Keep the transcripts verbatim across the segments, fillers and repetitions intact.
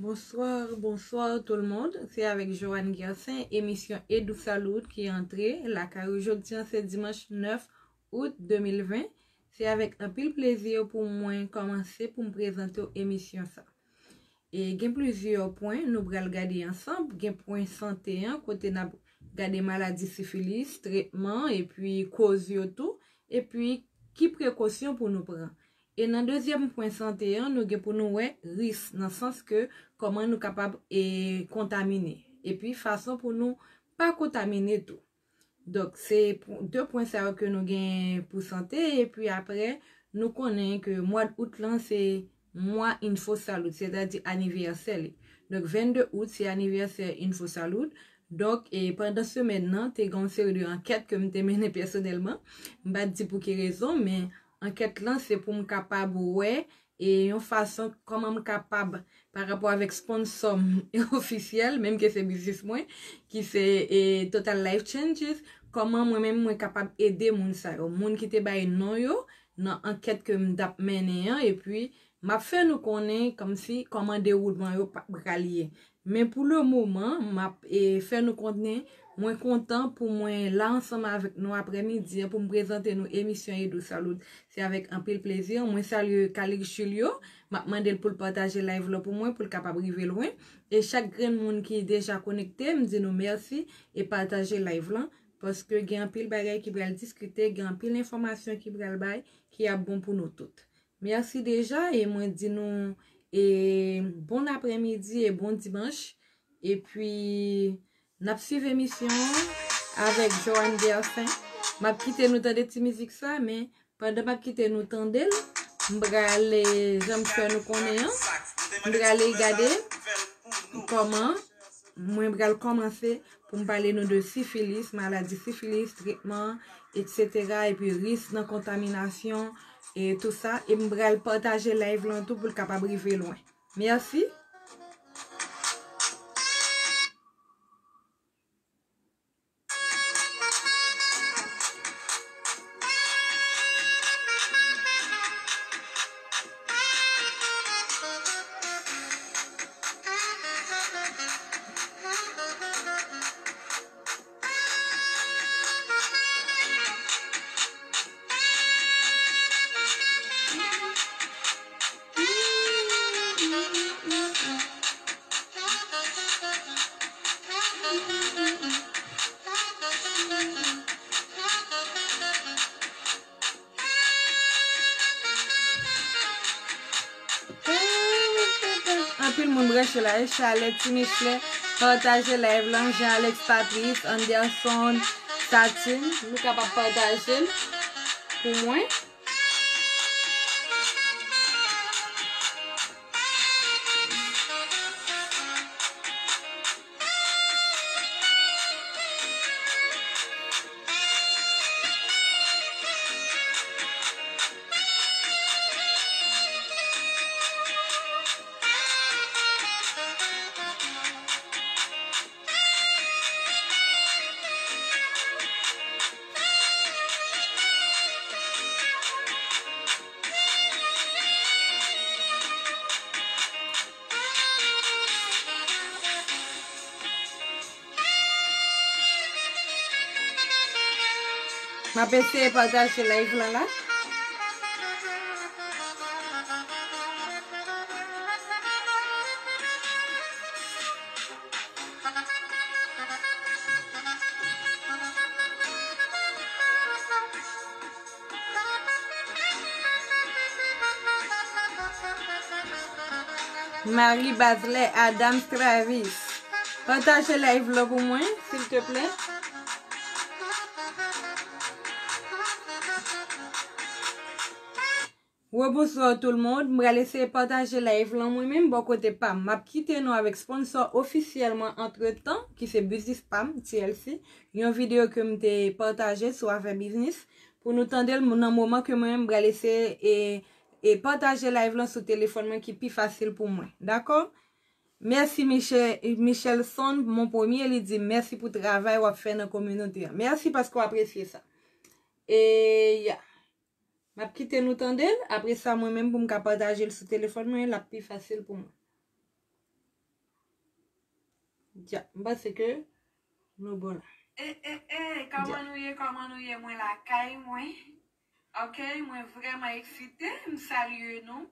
Bonsoir, bonsoir tout le monde. Se avèk Joanne Gersaint, emisyon Edou Salud ki antre lakay ou. Jodi an se dimanch nèf out de mil ven. Se avèk anpil plezi pou mwen kòmanse pou m prezante w emisyon sa. E gen plizyè pwen nou pral gade ansanm. Gen pwen sante an, kote n ap gade maladi sifilis, tretman, epi koz yo tou, epi ki prekosyon pou nou pran. E nan dezyèm pwen sante an, nou gen pou nou wè risk, nan sans ke kòman nou kapab e kontamine, epi fason pou nou pa kontamine tou. Donk, se pou- de pwen sa yo ke nou gen pou sante, epi apre, nou konnen ke mwa out lan se mwa Info Salud, sètadi anivèsè li. Donk, vennde out se anivèsè Info Salud. Donk, e pandan semèn nan, te gen yon seri de ankèt ke m te mennen pèsonèlman. M pa t di pou ki rezon, men ankèt lan se pou m kapab wè e yon fason kòman m kapab, pa rapò avèk sponsò m ofisyèl, menm ke se biznis mwen, ki se e, Total Life Changes, kòman mwen menm mwen kapab ede moun sa yo, moun ki te bay non yo nan ankèt ke m t ap mennen an, epi m ap fè nou konnen kòmsi kòman dewoulman yo pa- pral ye. Men pou le moman, m ap e, fè nou konnen mwen kontan pou mwen la ansanm avèk nou aprèmidi an pou m prezante nou emisyon Edou Salud. Se avèk anpil plezi. Mwen salye Calix Julio. M ap mande l pou l pataje live la pou mwen, pou l kapab rive lwen. E chak grenn moun ki deja konekte, m di nou mèsi e pataje live lan. Paske gen anpil bagay ki pral diskite, gen anpil enfòmasyon ki pral bay, ki ap bon pou nou tout. Mèsi deja e mwen di nou e bon aprèmidi e bon dimanch. Epi, n ap swiv emisyon an avèk Joanne Gersaint. M ap kite nou tande ti mizik sa, men pandan m ap kite nou tande l, m prale, jan m fè nou konnen an, m prale gade kòman mwen pral kòmanse pou m pale nou de sifilis, maladi sifilis, tretman, etsetera, epi risk nan kontaminasyon, e tou sa. E m pral pataje live lan tou pou l kapab rive lwen. Mèsi. Anpil moun branche la, e Charlette, Ti Michelet, pataje live lan, Jean Alex Patrice, Anderson, Satine, nou kapab pataje l pou mwen. M ap eseye pataje live lan la. Marie Bazelais Adams Travis. Pataje live la pou mwen, silteplè. Rebonswa tout le monde. M pral eseye pataje live lan mwen menm bò kote pa m. M ap kite nou avèk sponsò ofisyèlman antretan, ki se Biznis Pa M, T L C. Yon videyo ke m te pataje sou afè biznis. Pou nou tande l nan moman ke mwen menm m pral eseye e, e pataje live lan sou telefòn mwen ki pi fasil pou mwen. Dakò? Mèsi Michel, Michelson, mon premye, li di mèsi pou travay w ap fè nan kominote a. Mèsi paske w apresye sa. E ya. M ap kite nou tande l. Apre sa, mwen menm pou m ka pataje l sou telefòn mwen, l ap pi fasil pou mwen. Dja, m panse ke nou bon la. E, e, e, kòman nou ye, kòman nou ye? Mwen lakay mwen. Ok, mwen vrèman eksite. M salye nou.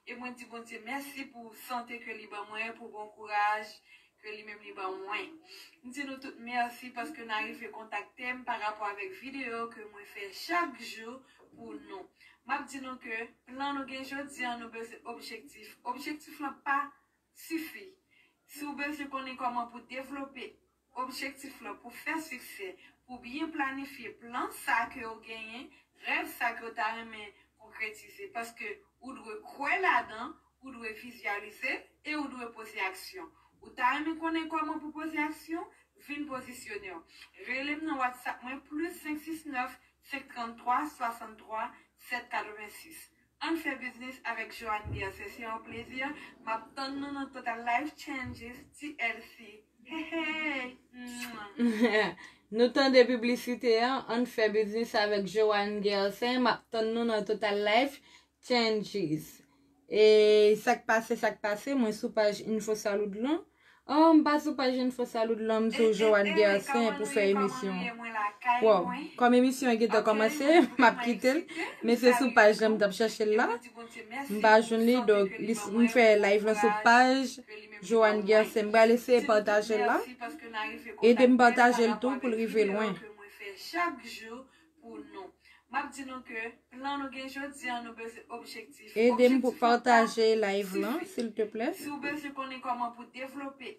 E mwen di Bondye mèsi pou sante ke li ban mwen, pou bon kouraj ke li menm li ban mwen. M di nou tout mèsi paske n arive kontakte m pa rapò avèk videyo ke mwen fè chak jou pou nou. M ap di nou ke plan nou gen jodi an, nou bezwen objektif. Objektif lan pa sifi. Si w bezwen konnen kòman pou devlope objektif lan, pou fè siksè, pou byen planifye plan sa ke w genyen, rèv sa ke w ta renmen konkretize. Paske ou dwe kwè ladan, ou dwe vizyalize e ou dwe poze aksyon. Ou ta renmen konnen kòman pou poze aksyon? Vin pozisyone w. Rele m nan WhatsApp mwen, plis senk sis nèf, senk trant twa, swasann twa, sèt katrevensis. Ann fè biznis avèk Joanne Guercin. Se yon plezi. M ap tann nou nan Total Life Changes, T L C. Hey, hey. Mwah. Nou tande piblisite an, ann fè biznis avèk Joanne Guercin. M ap tann nou nan Total Life Changes. E sa k pase, sa k pase, mwen sou paj Info Salud lan. Oh, m pa sou paj Info Salud lan, m sou Joanne Guercin pou fè emisyon. Wow, kòm emisyon an gentan kòmanse, m ap kite l. Men se sou paj lan m t ap chèche l la. M pa jwenn li, donk li, m fè live lan sou paj Joanne Guercin. M pral eseye pataje l la. Ede m pataje l tou pou l rive lwen. Chak jou pou nou. M ap di nou ke plan nou gen jodi an, nou bezwen objektif. Ede m pou pataje live lan, silteplè. Si w bezwen konnen kòman pou devlope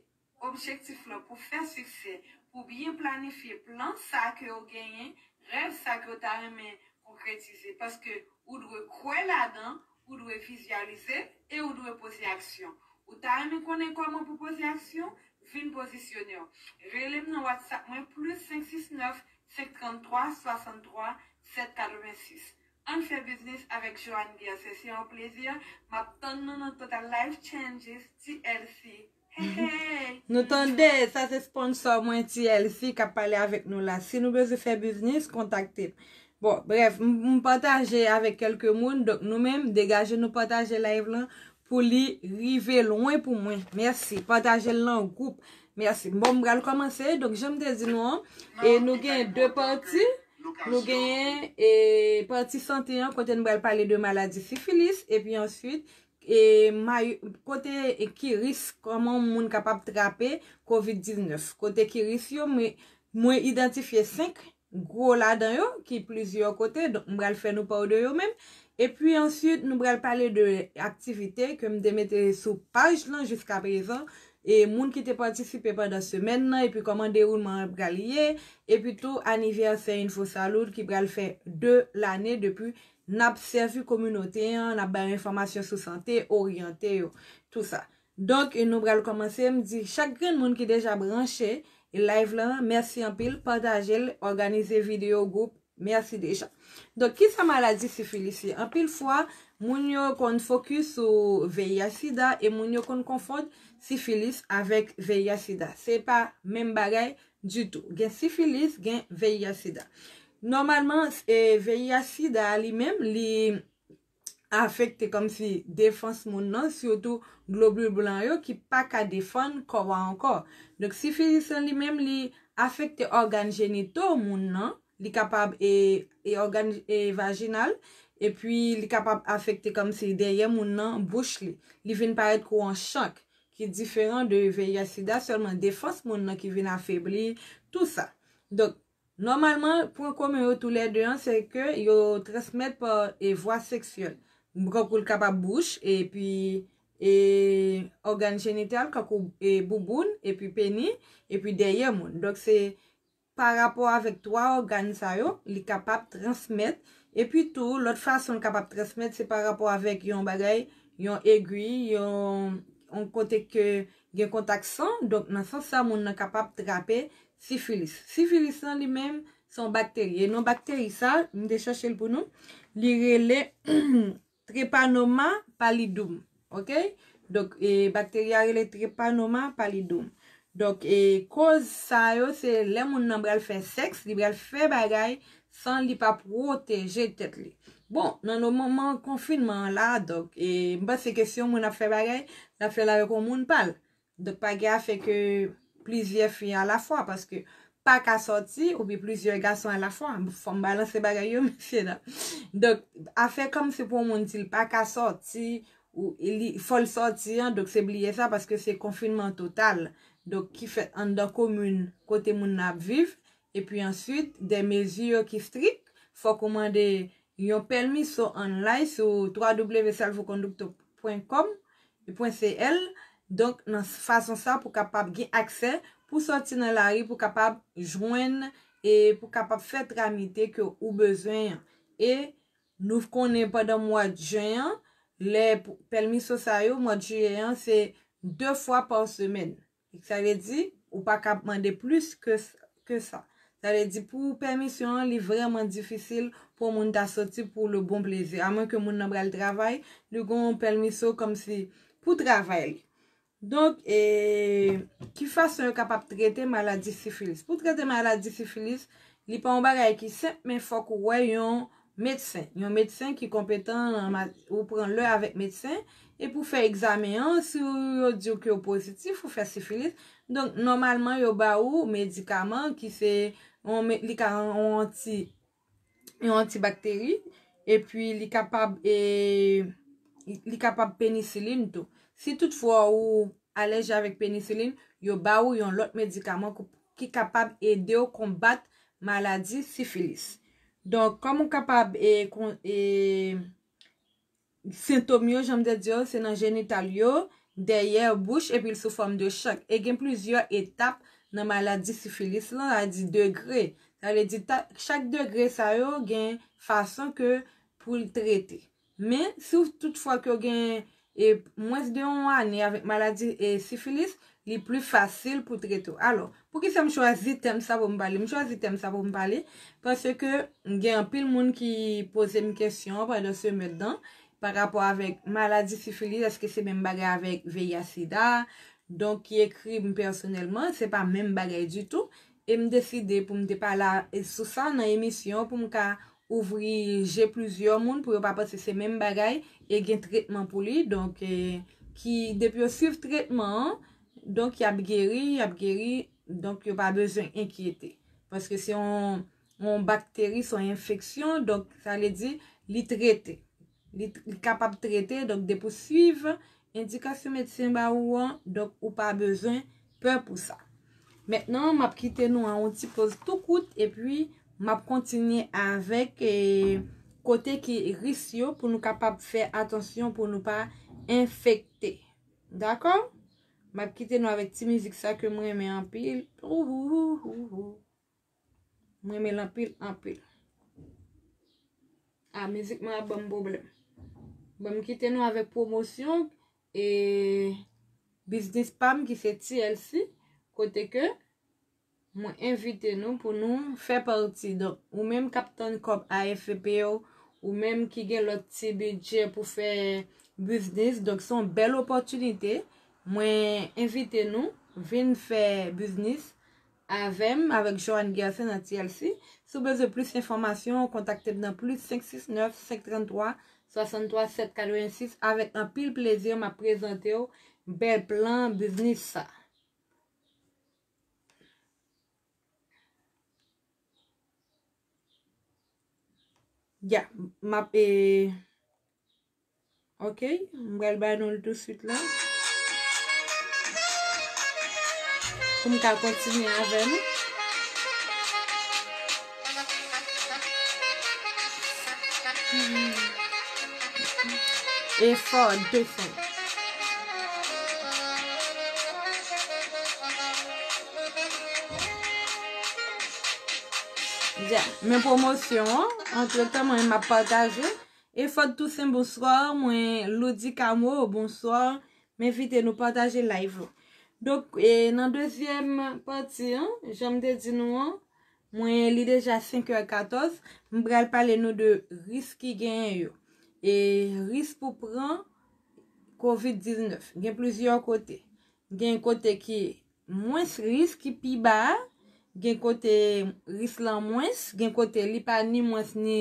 objektif lan, pou fè siksè, pou byen planifye plan sa ke w genyen, rèv sa ke w ta renmen konkretize. Paske ou dwe kwè ladan, ou dwe vizyalize e ou dwe poze aksyon. Ou ta renmen konnen kòman pou poze aksyon? Vin pozisyone w. Rele m nan WhatsApp mwen, plis senk sis nèf, senk trant twa, swasann twa, sèt katrevensis. Ann fè biznis avèk Joanne Guercin. Se yon plezi. M ap tann nou nan Total Life Changes, T L C. Hey, hey. Nou tande, sa se sponsò mwen, T L C, k ap pale avèk nou la. Si nou bezwen fè biznis, kontakte m. Bon, brèf, m, m pataje avèk kèlke moun, donk nou menm, degaje nou pataje live lan pou li rive lwen pou mwen. Mèsi. Pataje l nan gwoup. Mèsi. Bon, m pral kòmanse. Donk, jan m te di nou an, e nou gen de pati. Nou genyen e pati sante an, kote n pral pale de maladi sifilis, epi answit, e may-, kote e kiris, kòman moun kapab trape kovid diznèf. Kote kiris yo, mwen, mwen idantifye senk gwo ladan yo, ki plizyè kote, donk m pral fè nou pa de yo menm. Epi answit, nou pral pale de aktivite ke m te mete sou paj lan jiskaprezan, e moun ki te patisipe pandan semèn nan, epi kòman dewoulman an pral ye, epi tou anivèsè Info Salud ki pral fè de lane depi n ap sèvi kominote an, n ap bay enfòmasyon sou sante, oryante yo, tou sa. Donk, e nou pral kòmanse. M di chak grenn moun ki deja branche e live lan, mèsi anpil, pataje l, òganize videyo gwoup, mèsi deja. Donk, kisa maladi sifilis ye? Anpil fwa, moun yo konn fokis sou V I H sida e moun yo konn konfonn sifilis avèk V I H sida. Se pa menm bagay ditou. Gen sifilis, gen V I H sida. Nòmalman, e, V I H sida li menm, li afekte kòmsi defans moun nan, sitou globil blan yo ki pa ka defann kò a ankò. Donk, sifilis lan li menm, li afekte ògàn jenito moun nan, li kapab e, e ògàn e vajinal, epi li kapab afekte kòmsi dèyè moun nan, bouch li. Li vin parèt kou yon chank, ki diferan de V I H sida, sèlman defans moun nan ki vin afebli, tou sa. Donk, nòmalman, pwen komen yo toulède an, se ke yo transmèt pa e vwa seksyèl. Tankou l kapab bouch, epi e ògàn jenital, tankou e bouboun, epi peni, epi dèyè moun. Donk, se pa rapò avèk twa ògàn sa yo, li kapab transmèt. Epi tou, lòt fason l kapab transmèt, se pa rapò avèk yon bagay, yon egwi, yon, yon kote ke gen kontak san. Donk, nan sans sa, moun nan kapab trape sifilis. Sifilis lan li menm, se yon bakteri. E non bakteri sa, m te chèche l pou nou, li rele Treponema pallidum. Ok? Donk, e, bakteri a rele Treponema pallidum. Donk, e, koz sa yo, se lè moun nan pral fè sèks, li pral fè bagay san li pa pwoteje tèt li. Bon, nan nou moman konfinman an la, donk, e, m panse ke si yon moun ap fè bagay, l ap fè l avèk yon moun pa l. Donk, pa gen afè ke plizyè fi alafwa, paske pa ka sòti, oubyen plizyè gason alafwa. Fò m balanse bagay yo, mesye dam. Donk, afè kòmsi pou yon moun, si l pa ka sòti, ou li, fò l sòti an, donk se bliye sa, paske se konfinman total. Donk, ki fèt anndan komin kote moun nan ap viv, epi answit, de mezi ki strik, fòk ou mande yon pèmiso online sou twa w w w salvoconducto pwen kòm, pwen c l. Donk, nan fason sa, pou kapab gen aksè pou sòti nan lari, pou kapab jwenn e pou kapab fè tramite ke ou bezwen an. E nou konnen pandan mwa jen an, lè pou, pèmiso sa yo, mwa jiyè an, se de fwa pa semèn. Sa vle di, ou pa ka mande plis ke, ke sa. Sa vle di, pou pèmisyon an, li vrèman difisil pou yon moun ta sòti pou le bon plezi. Amwen ke moun nan pral travay, li gon pèmiso kòmsi pou travay li. Donk, e, ki fason yo kapab trete maladi sifilis? Pou trete maladi sifilis, li pa yon bagay ki senp, men fòk ou wè yon medsen. Yon medsen ki konpetan nan ma-, ou pran lè avèk medsen, e pou fè egzamen an, si yo di w ke w pozitif, ou fè sifilis. Donk, nòmalman, yo ba ou medikaman ki se, yon me-, li ka yon anti, yon antibakteri, epi li kapab, e, li kapab penisilin tou. Si toutfwa ou alèji avèk penisilin, yo ba ou yon lòt medikaman ki, ki kapab ede w konbat maladi sifilis. Donk, kòman w kapab, e, kon-, e, sentòm yo, jan m te di w, se nan jenital yo, dèyè, bouch, epi l sou fòm de chak. E gen plizyè etap nan maladi sifilis lan, sa vle di degre. Sa vle di ta-, chak degre sa yo gen fason ke pou l trete. Men, si w toutfwa ke w gen, e, mwens de yon ane avèk maladi, e, sifilis, li pli fasil pou trete w. Alò, poukisa m chwazi tèm sa pou m pale? M chwazi tèm sa pou m pale, paske gen anpil moun ki poze m kesyon pandan semèn nan, pa rapò avèk maladi sifilis, èske se menm bagay avèk V I H sida? Donk, ki ekri m pèsonèlman, se pa menm bagay ditou. E m deside pou m te pale a-, e sou sa nan emisyon, pou m ka ouvri je plizyè moun, pou yo pa panse se menm bagay, e gen tretman pou li. Donk, e, ki, depi yo swiv tretman an, donk, y ap geri, y ap geri, donk, yo pa bezwen enkyete. Paske se yon, yon bakteri, se yon enfeksyon, donk, sa vle di, li trete. Li, li kapab trete, donk, depi w swiv endikasyon medsen ba ou an, donk, ou pa bezwen pè pou sa. Mentnan, m ap kite nou an yon ti poz tou kout, epi m ap kontinye avèk, e, kote ki risk yo pou nou kapab fè atansyon pou nou pa enfekte. Dakò? M ap kite nou avèk ti mizik sa ke m renmen anpil. Ouhouhouhou. M renmen l anpil, anpil. A, mizik mwen ap ban m pwoblèm. Bon, m kite nou avèk pwomosyon e biznis pa m ki se T L C, kote ke mwen envite nou pou nou fè pati. Donk, ou menm k ap tann kòb A F P w, ou menm ki gen lòt ti bidjè pou fè biznis, donk se yon bèl opòtinite. Mwen envite nou vin fè biznis avè m, avèk Joanne Gerson nan T L C. Si w bezwen plis enfòmasyon, kontakte m nan plis senk sis nèf, senk trant twa, swasanntwa, sèt katrevensis. Avèk anpil plezi, m ap prezante w bèl plan biznis sa. Ya, m ap, e, Ok, m pral ba nou l touswit la. Pou m ka kontinye avè nou. Efò de fon. Ya, men pwomosyon an, antretan mwen m ap pataje. Eford Toussaint, bonswa. Mwen, Loudy Camo, bonswa. M envite nou pataje live la. Donk, e, nan dezyèm pati an, jan m te di nou an, mwen, li deja senk è katòz, m pral pale nou de risk ki genyen yo. E risk pou pran kovid diznèf. Gen plizyè kote. Gen kote ki mwens risk, ki pi ba, gen kote risk lan mwens, gen kote li pa ni mwens ni,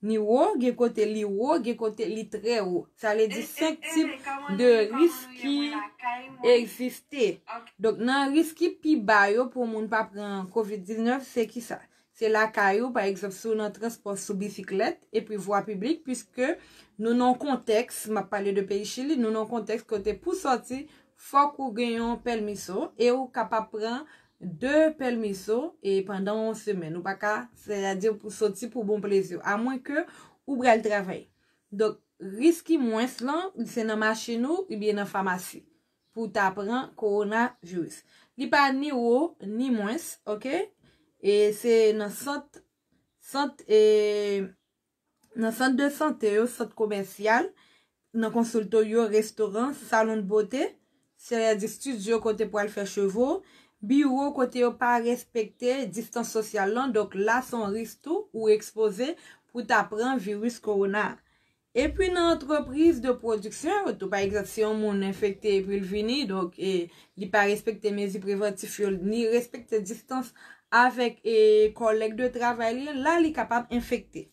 ni wo, gen kote li wo, gen kote li trè wo. Sa vle di senk tip de risk ki egziste. Donk, nan risk ki pi ba yo pou moun pa pran kovid diznèf, se ki sa? Se lakay ou, pa egzanp, si w nan transpò sou bisiklèt epi vwa piblik, piske nou nan yon kontèks, m ap pale de peyi Chili, nou nan yon kontèks kote pou sòti, fòk ou gen yon pèmiso e ou kapab pran de pèmiso e pandan yon semèn. Ou pa ka, sètadi pou sòti pou bon plezi w, amwen ke ou pral travay. Donk, risk ki mwens lan, se nan machin ou oubyen nan famasi pou ta pran kowonaviris. Li pa ni wo, ni mwens, oke? E se nan sant, sant, e, nan sant de sante yo, sant komèsyal, nan konsilto yo, restoran, salon de bote, sètadi estidyo kote pou al fè cheve w, biwo kote yo pa respekte distans sosyal lan, donk la se yon risk tou ou ekspoze pou ta pran viris kowona. Epi nan antrepriz de pwodiksyon yo tou, pa egzanp, si yon moun enfekte epi l vini, donk, e, li pa respekte mezi prevantif yo, ni respekte distans avèk, e, kòlèg de travay li, la li kapab enfekte.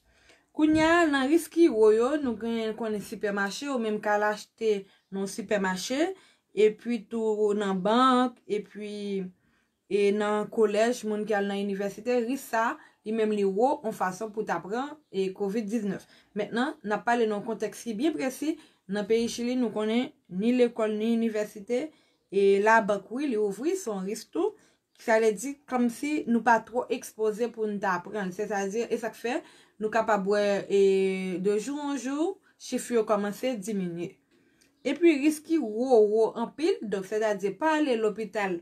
Kounye a, nan risk ki wo yo, nou gen konnen sipèmache, ou menm ka al achte nan sipèmache, epi tou nan bank, epi e nan kolèj, moun ki al nan inivèsite, risk sa, li menm li wo yon fason pou ta pran e kovid diznèf. Mentnan, n ap pale nan yon kontèks ki byen presi, nan peyi Chili, nou konnen ni lekòl, ni inivèsite, e labank, wi, li ouvri, se yon risk tou. Sa vle di, kòmsi nou pa twò ekspoze pou n ta pran l. Sètadi, e sa k fè, nou kapab wè, e de jou an jou, chif yo kòmanse diminye. Epi risk ki wo, wo anpil, donk, sètadi, pa ale lopital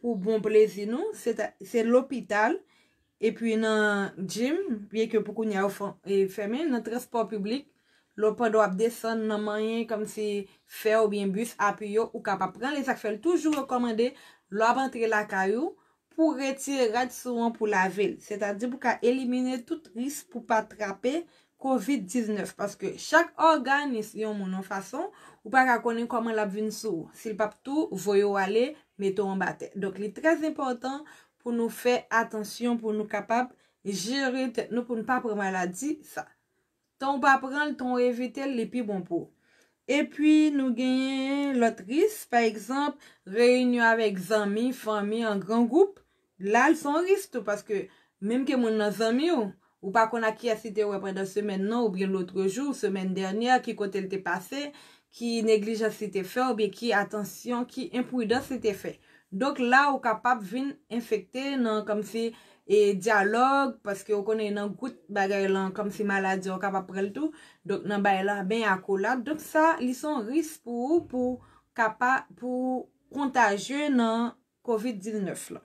pou bon plezi nou, se ta, se lopital, epi nan gym, byenke pou kounye a yo fè, e, fèmen, nan transpò piblik, lè w pandan w ap desann nan manyen, kòmsi fè oubyen bis, apiye, ou kapab pran l, e sa k fè l toujou rekòmande, lè w ap antre lakay ou, pou retire rad sou an pou lave l. Sètadi pou ka elimine tout risk pou pa trape kovid diznèf, paske chak òganis yon moun yon fason, ou pa ka konnen kòman l ap vin sou ou, si l p ap tou voye w ale, mete w anba tè. Donk, li trè enpòtan pou nou fè atansyon, pou nou kapab jere tèt nou, pou nou pa pran maladi sa. Tan w pa pran l, tan w evite l, li pi bon pou ou. Epi, nou genyen lòt risk, pa egzanp, reyinyon avèk zanmi, fanmi, an gran gwoup, la, l se yon risk tou, paske menm ke moun nan zanmi w, ou pa konn ak kiyès li te wè pandan semèn nan, oubyen lòt jou, semèn dènyè, ki kote l te pase, ki neglijans li te fè, oubyen ki atansyon, ki enpridans li te fè. Donk, la, ou kapab vin enfekte nan kòmsi e dyalòg, paske ou konnen nan gout bagay lan, kòmsi maladi an, ou kapab pran l tou. Donk, nan bay la, ben akolad. Donk, sa, li se yon risk pou ou, pou kapa, pou kontajye nan kovid diznèf lan.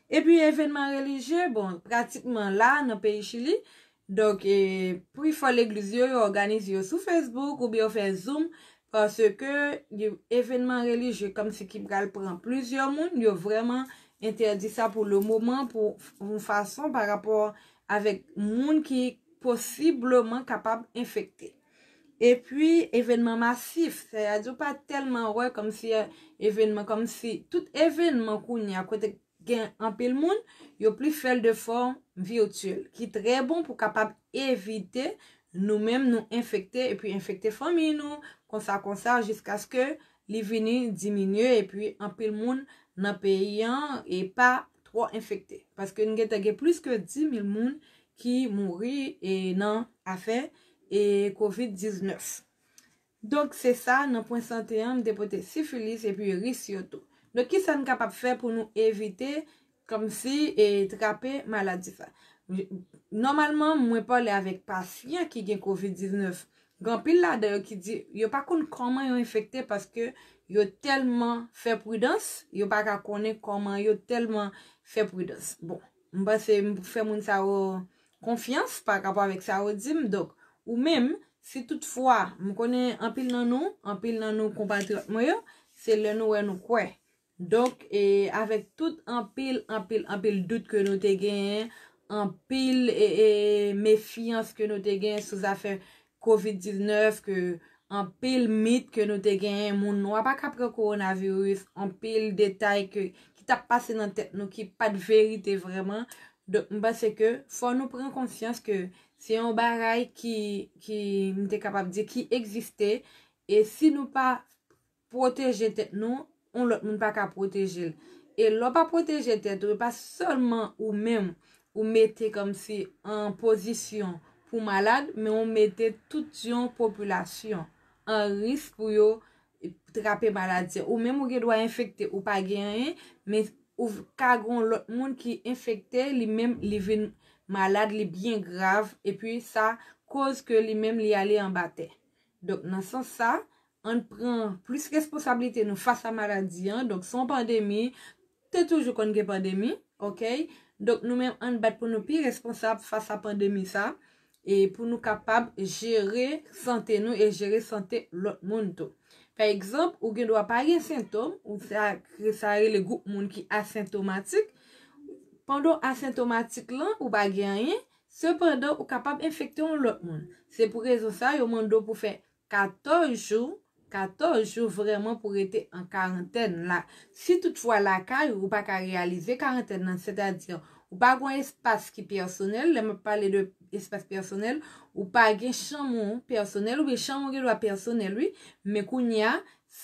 Epi, evènman relijye, bon, pratikman la, nan peyi Chili, donk, e, plifò legliz yo, yo òganize yo sou Facebook oubyen yo fè Zoom, paske evènman relijye kòmsi ki pral pran plizyè moun, yo vrèman entèdi sa pou le moman, pou yon fason pa rapò avèk moun ki posibleman kapab enfekte. Epi, evènman masif, sètadi ou pa tèlman wè kòmsi evènman, kòmsi tout evènman kounye a kote gen anpil moun, yo plis fè l de fòm vityèl, ki trè bon pou kapab evite nou menm nou enfekte epi enfekte fanmi nou, konsa, konsa, jiskaske li vini diminye epi anpil moun nan peyi an e pa twò enfekte. Paske n gentan gen plis ke dis mil moun ki mouri e nan afè e kovid diznèf. Donk, se sa, nan pwen sante an, m te pote sifilis epi risk yo tou. Donk, kisa n kapab fè pou nou evite, kòmsi, e trape maladi sa? Nòmalman, mwen pale avèk pasyan ki gen kovid diznèf. Gen anpil ladan yo ki di yo pa konn kòman yo enfekte paske yo tèlman fè pridans, yo pa ka konnen kòman yo tèlman fè pridans. Bon, m panse m fè moun sa yo konfyans pa rapò avèk sa yo di m. Donk, ou menm, si toutfwa, m konnen anpil nan nou, anpil nan nou konpatriyòt mwen yo, se lè nou wè nou kwè. Donk, e, avèk tout anpil, anpil, anpil dout ke nou te genyen, anpil, e, e, mefyans ke nou te genyen sou zafè kovid diznèf, ke anpil mit ke nou te genyen, moun nwa pa ka pran kowonaviris, anpil detay ke, ki t ap pase nan tèt nou, ki pa t verite vrèman. Donk, m panse ke fò nou pran konsyans ke se yon bagay ki, ki, m te kapab di, ki egziste, e si nou pa pwoteje tèt nou, yon lòt moun pa ka pwoteje l. E lè w pa pwoteje tèt ou, e pa sèlman ou menm ou mete kòmsi an pozisyon pou malad, men ou mete tout yon popilasyon an risk pou yo trape maladi a. Ou menm ou gen dwa enfekte, ou pa gen anyen, men ou ka gen yon lòt moun ki enfekte, li menm li vin malad, li byen grav, epi sa koz ke li menm li ale anba tè. Donk, nan sans sa, ann pran plis responsablite nou fas a maladi an. Donk, se yon pandemi, te toujou konn gen pandemi, oke? Donk, nou menm, ann bat pou nou pi responsab fas a pandemi sa, e pou nou kapab jere sante nou e jere sante lòt moun tou. Pa egzanp, ou gen dwa pa gen sentòm, ou sa, sa rele gwoup moun ki asentomatik. Pandan w asentomatik lan, ou pa gen anyen, sepandan, ou kapab enfekte yon lòt moun. Se pou rezon sa, yo mande w pou fè katòz jou, katòz jou vrèman pou rete an karantèn la. Si toutfwa lakay ou, ou pa ka reyalize karantèn nan, sètadi, ou pa gen yon espas ki pèsonèl, lè m ap pale de espas pèsonèl, ou pa gen chanm ou pèsonèl, oubyen chanm ou gen dwa pèsonèl, wi, men kounye a,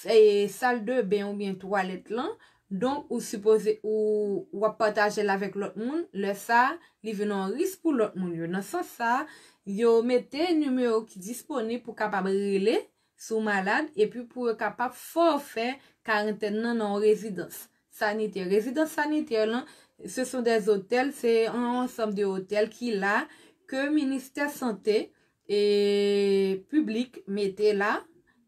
e, sal de ben oubyen twalèt lan, donk ou sipoze, ou, w ap pataje l avèk lòt moun, lè sa, li vin yon risk pou lòt moun yo. Nan sans sa, yo mete nimewo ki disponib pou kapab rele si w malad, epi pou yo kapab fè w fè karantèn nan nan yon rezidans sanitè. Rezidans sanitè lan, ce sont des hôtels, se yon ansanm de otèl ki la, ke ministè sante e piblik mete la,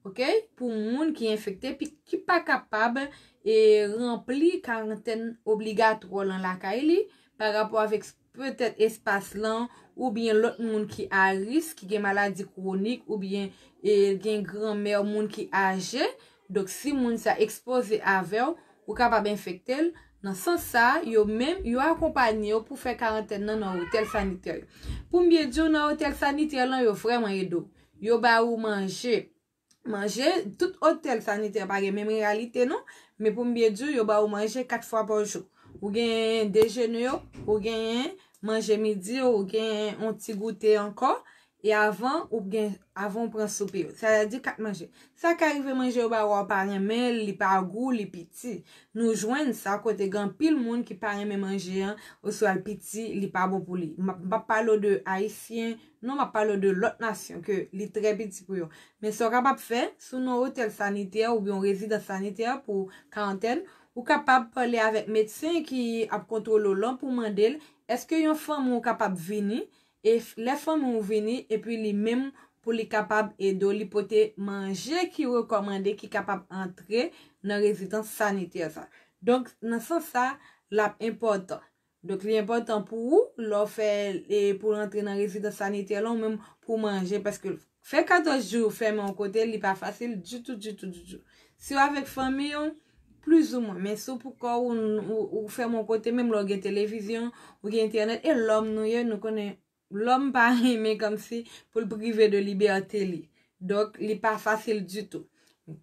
oke, pou moun ki enfekte, pi, ki pa kapab e ranpli karantèn obligatwa lan lakay li, pa rapò avèk petèt espas lan, oubyen lòt moun ki a risk, ki gen maladi kwonik, oubyen e gen granmè, moun ki aje. Donk, si moun sa ekspoze avè w, ou kapab enfekte l. Nan sans sa, yo menm, yo akonpaye w pou fè karantèn nan nan otèl sanitè yo. Pou m byen di w, nan otèl sanitè lan, yo vrèman ede w. Yo ba ou manje. Manje, tout otèl sanitè pa gen menm reyalite non, men pou m byen di w, yo ba ou manje kat fwa pa jou. Ou gen dejene yo, ou gen manje midi yo, ou gen yon ti goute ankò, e avan ou gen, avan ou pran soupe yo. Sa vle di kat manje. Sa ka rive manje yo ba ou a ou pa renmen l, li pa gou, li piti. Nou jwenn sa kote gen anpil moun ki pa renmen manje an, oswa l piti, li pa bon pou li. M ap, m p ap pale w de Ayisyen, non, m ap pale w de lòt nasyon ke li trè piti pou yo. Men sa w kapab fè, si w nan otèl sanitè oubyen yon rezidans sanitè pou karantèn, ou kapab pale avèk medsen ki ap kontwole w lan pou mande l, èske yon fanmi w kapab vini, e f-, lè fanmi w vini, epi li menm pou li kapab ede w, li pote manje ki rekòmande ki kapab antre nan rezidans sanitè sa. Donk, nan sans sa, l ap enpòtan. Donk, li enpòtan pou ou, lè w fè, e, pou w rantre nan rezidans sanitè lan, ou menm pou w manje, paske fè katòz jou fèmen yon kote, li pa fasil ditou, ditou, ditou. Si w avèk fanmi w, plizoumwen, men si w pou kò w, ou, ou, ou fèmen yon kote, menm lè w gen televizyon, ou gen entènèt, e lòm nou ye, nou konnen lòm pa renmen kòmsi pou l prive de libète li. Donk, li pa fasil ditou.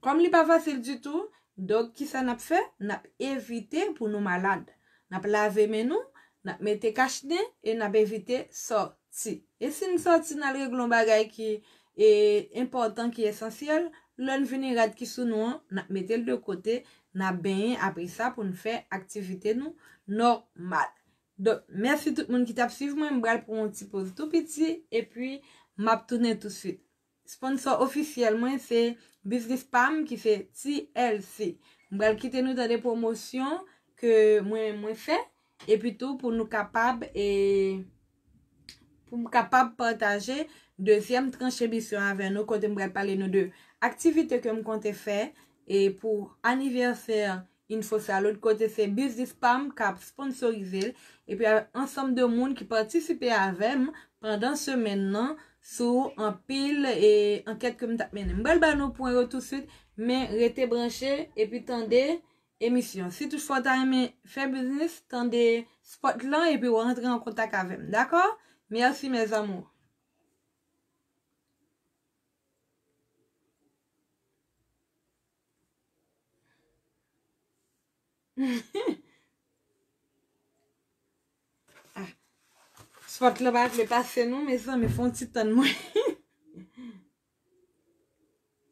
Kòm li pa fasil ditou, donk, kisa n ap fè? N ap evite pou nou malad. N ap lave men nou, n ap mete kach nen e n ap evite sòti. E si n sòti, n al regle yon bagay ki, e, enpòtan, ki esansyèl, lè n vini rad ki sou nou an, n ap mete l de kote, n ap benyen apre sa pou n fè aktivite nou nòmal. Donk, mèsi tout moun ki t ap swiv mwen. M pral pran yon ti poz tou piti, epi m ap tounen tousuit. Sponsò ofisyèl mwen se biznis pa m ki se T L C. M pral kite nou tande pwomosyon ke mwen, mwen fè, epi tou pou nou kapab, e, pou m kapab pataje dezyèm tranch emisyon avè nou, kote m pral pale nou de aktivite ke m konte fè, e, pou anivèsè Info sa, lòt kote se biznis pa m k ap sponsorize l, epi avèk ansanm de moun ki patisipe avè m pandan semèn nan sou anpil, e, ankèt ke m t ap mennen. M pral ba nou pwen yo tousuit, men rete branche epi tande emisyon. Si toutfwa w ta renmen fè biznis, tande spòt lan epi w rantre an kontak avè m, dakò? Mèsi, mes amours. Ah. Spòt la pa vle pase non, mezanmi, fè yon ti tann mwen.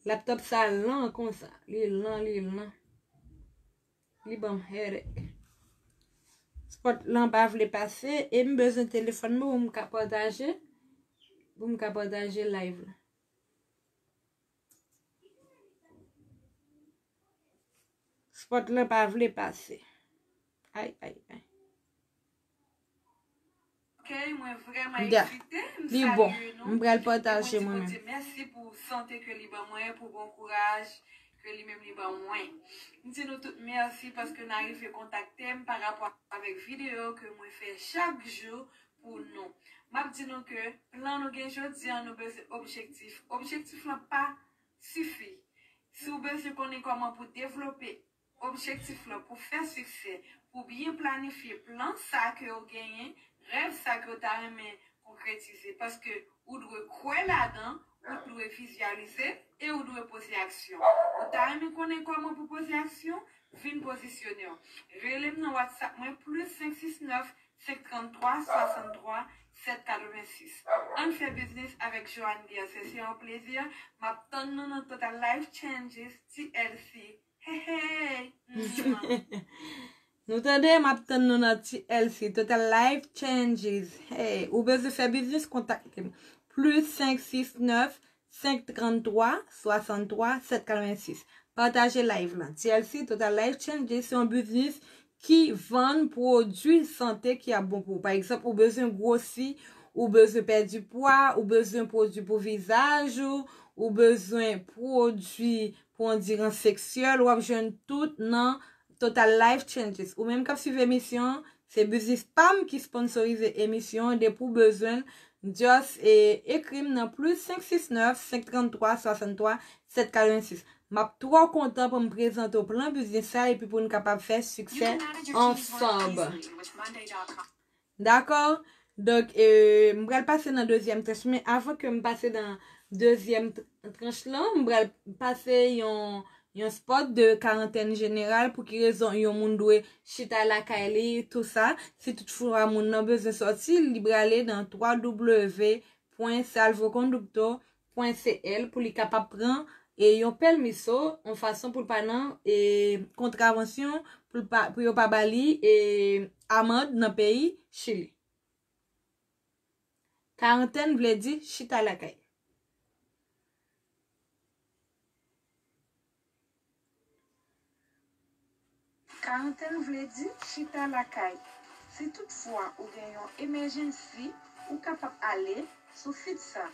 Laptòp sa lan konsa. Li lan, li lan. Li ban m headache. Spot lan pa vle pase e m bezwen telefòn mwen pou m ka pataje, pou m ka pataje live la. Spot lan pa vle pase. Ay, ay, ay. Ok, mwen vrèman eksite. M salye nou. M pral pataje mwen menm. Mèsi pou sante ke li ban mwen, pou bon kouraj ke li menm li ban mwen. M di nou tout mèsi paske n arive kontakte m pa rapò avèk videyo ke mwen fè chak jou pou nou. M ap di nou ke plan nou gen jodi an, nou bezwen objektif. Objektif lan pa sifi. Si w bezwen konnen kòman pou devlope objektif lan, pou fè siksè, pou byen planifye plan sa ke w genyen, rèv sa ke w ta renmen konkretize, paske ou dwe kwè ladan, ou dwe vizyalize e ou dwe poze aksyon. Ou ta renmen konnen kòman pou poze aksyon? Vin pozisyone w. Rele m nan WhatsApp mwen, plis senk sis nèf, senk trant twa, swasant twa, sèt katrevensis. Ann fè biznis avèk Joanne Guerre. Se, se yon plezi. M ap tann nou nan Total Life Changes, T L C. Hey, hey. Mwah. Nou tande, m ap tann nou nan T L C, Total Life Changes. Hey, ou bezwen fè biznis, kontakte m. Plis senk sis nèf, senk trant twa, swasant twa, sèt katrevensis. Pataje live lan. T L C, Total Life Changes, se yon biznis ki vann pwodui sante ki ap bon pou ou. Pa egzanp, ou bezwen gwosi, ou bezwen pèdi pwa, ou bezwen pwodui pou vizaj ou, ou bezwen pwodui pou andirans seksyèl, w ap jwenn tout nan Total Life Changes. Ou menm k ap swiv emisyon an, se biznis pa m ki sponsorize emisyon an. Depi w bezwen l, just, e, ekri m nan plis senk sis nèf, senk trant twa, swasant twa, sèt katrevensis. M ap twò kontan pou m prezante w plan biznis sa epi pou n kapab fè siksè ansanm. Dakò? Donk, e, m pral pase nan dezyèm tranch, men avan ke m pase nan dezyèm tr-, tranch lan, m pral pase yon, yon spot de karantèn jeneral, pou ki rezon yon moun dwe chita lakay li, tou sa. Si toutfwa moun nan bezwen sòti, li prale nan w w w pwen salvoconducto pwen c l pou li kapab pran, e, yon pèmiso, yon fason pou l pa nan, e, kontravansyon, pou l pa, pou yo pa ba li, e, amann nan peyi Chili. Karantèn vle di chita lakay. Karantèn vle di chita lakay. Si toutfwa ou gen yon emèjensi, ou kapab ale sou sit sa,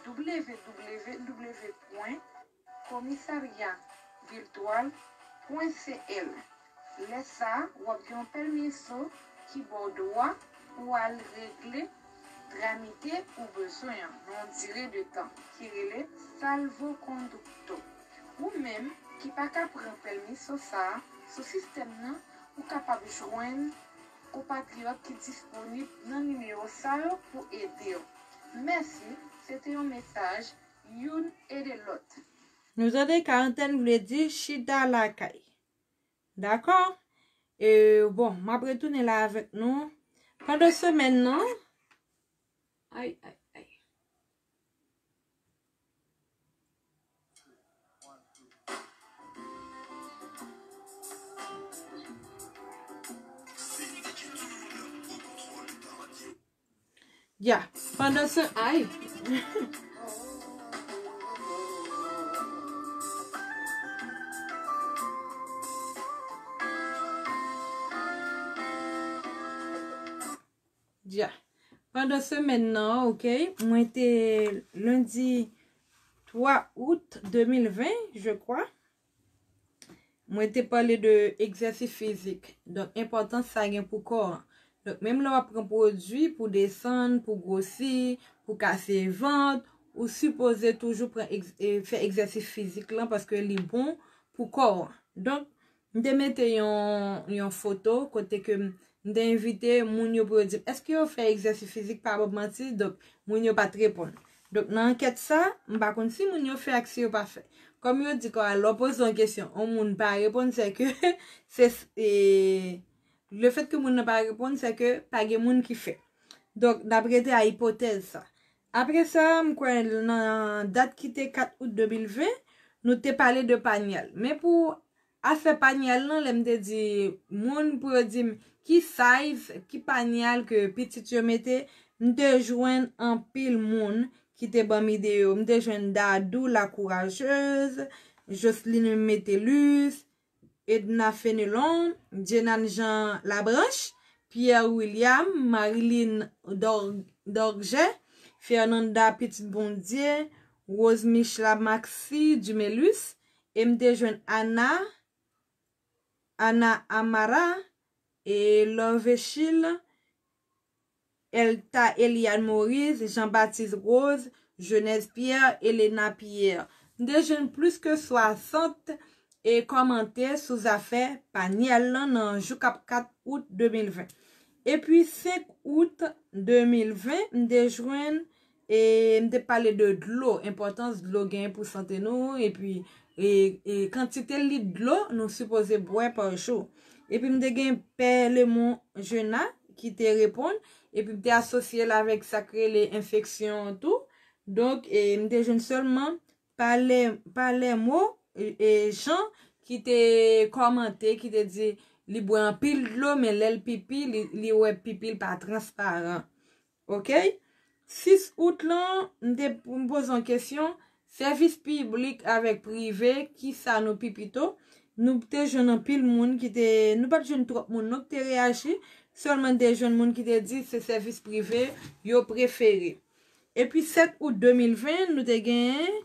w w w pwen komisarya viltwal pwen c l. Lè sa a, w ap gen yon pèmiso ki ba w dwa pou w al regle, tramite ou bezwen an nan yon dire de tan ki rele salvoconducto. Ou menm ki pa ka pran pèmiso sa a sou sistèm nan, ou kapab jwenn konpatriyòt ki disponib nan nimewo sa yo pou ede w. Mèsi, se te yon mesaj youn ede lòt. Nou tande, karantèn vle di chita lakay. Dakò? E, bon, m ap retounen la avèk nou. Pandan semèn nan, ay, ay, ay. Ya, pandan se, ay. Ya. Pandan semèn nan, ok, mwen te lendi twa out de mil ven, je crois. Mwen te pale de egzèsis fizik. Donk, enpòtans sa gen pou kò an. Donk, menm lè w ap pran pwodui pou desann, pou gwosi, pou kase vant, ou sipoze toujou pran egz-, e, fè egzèsis fizik lan paske li bon pou kò an. Donk, m te mete yon, yon foto kote ke m, m te envite moun yo pou yo di m, èske yo fè egzèsis fizik pa ban m manti? Donk, moun yo pa t reponn. Donk, nan ankèt sa, m pa konn si moun yo fè ak si yo pa fè. Kòm yo di, kwa, lè w poze yon kesyon, yon moun pa reponn, se ke, se, e, lefètke moun nan pa reponn, se ke pa gen moun ki fè. Donk, n ap rete a ipotèz sa. Apre sa, m kwè nan dat ki te kat out de mil ven, nou te pale de panyèl. Men pou Afè panyèl lan, lè m te di moun pou yo di m ki size, ki panyèl ke pitit yo mete, m te jwenn anpil moun ki te ban m ide yo. M te jwenn Dadou Lacourageuse, Jocelyne Metellus, Edna Fenelon, Jenan Jean Labranche, Pierre William, Marilyn Dor- Dorget, Fernanda Petit Bondye, Rose Michla Maxi Dumelus, e m te jwenn Ana, Ana Amara, e Love Echille, Elta Eliane Maurice, Jean Baptiste Rose, Genèse Pierre, Elena Pierre. M te jwenn plis ke swasant e kòmantè sou zafè panyèl lan nan jou k ap kat out de mil ven. Epi senk out de mil ven, m te jwenn e m te pale de dlo, enpòtans dlo genyen pou sante nou, epi e, e kantite lit dlo nou sipoze bwè pa jou. Epi m te gen Pè Lemon Jena ki te reponn, epi m te asosye l avèk sa k rele enfeksyon an tou. Donk, e, m te jwenn sèlman Palè, Palèmo e, e Jean ki te kòmante, ki te di li bwè anpil dlo, men lè l pipi, li, li wè pipi l pa transparan. Ok? Sis out lan, m te m poze yon kesyon, sèvis piblik avèk prive, kisa nou pi pito? Nou te jwenn anpil moun ki te, nou pa t jwenn twòp moun non ki te reyaji, sèlman te jwenn moun ki te di se sèvis prive yo prefere. Epi sèt out de mil ven, nou te genyen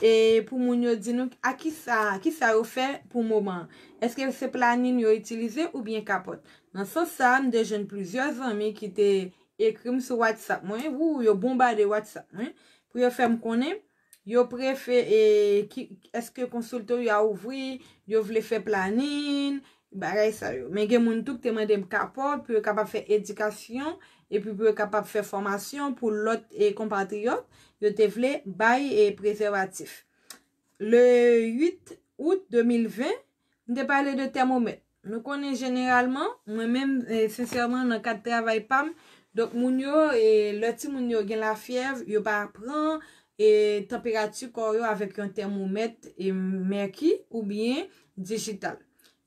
e pou moun yo di nou a kisa, kisa yo fè pou moman an. Èske se planin yo itilize oubyen kapòt? Nan sans sa a, m te jwenn plizyè zanmi ki te ekri m sou WhatsApp mwen, wou, yo bonbade WhatsApp mwen, pou yo fè m konnen yo prefere, ki, èske konsilte yo a ouvri, yo vle fè planin, bagay sa yo. Men gen moun tou ki te mande m kapòt pou yo kapab fè edikasyon, epi pou yo kapab fè fòmasyon pou lòt e konpatriyòt, yo te vle bay e prezèvatif. Le uit out de mil ven, m te pale de tèmomèt. Nou konnen jeneralman, mwen menm, e, sensèman, nan kad travay pa m, donk moun yo, e, lè timoun yo gen lafyèv, yo pa pran e tanperati kò yo avèk yon tèmomèt e mèki oubyen dijital.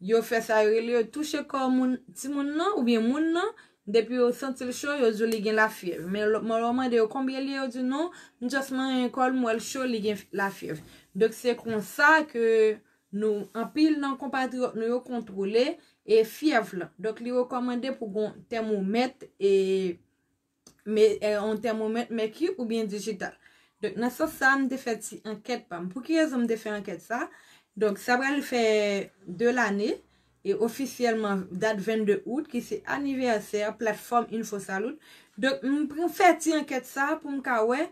Yo fè sa yo rele yo touche kò moun, timoun nan oubyen moun nan, depi yo santi l cho, yo di w li gen lafyèv. Men lè w mande yo konbyen li ye, yo di non, m just manyen kò l, m wè l cho, li gen lafyèv. Donk se konsa ke nou, anpil nan konpatriyòt nou yo kontwole e fyèv lan. Donk li rekòmande pou gon tèmomèt e me, e, yon tèmomèt mèki oubyen dijital. Donk nan sans sa a, m te fè ti ankèt pa m. Pou ki rezon m te fè ankèt sa? Donk sa pral fè de lane e ofisyèlman dat vennde out ki se anivèsè platfòm Info Salud. Donk m pran fè ti ankèt sa a pou m ka wè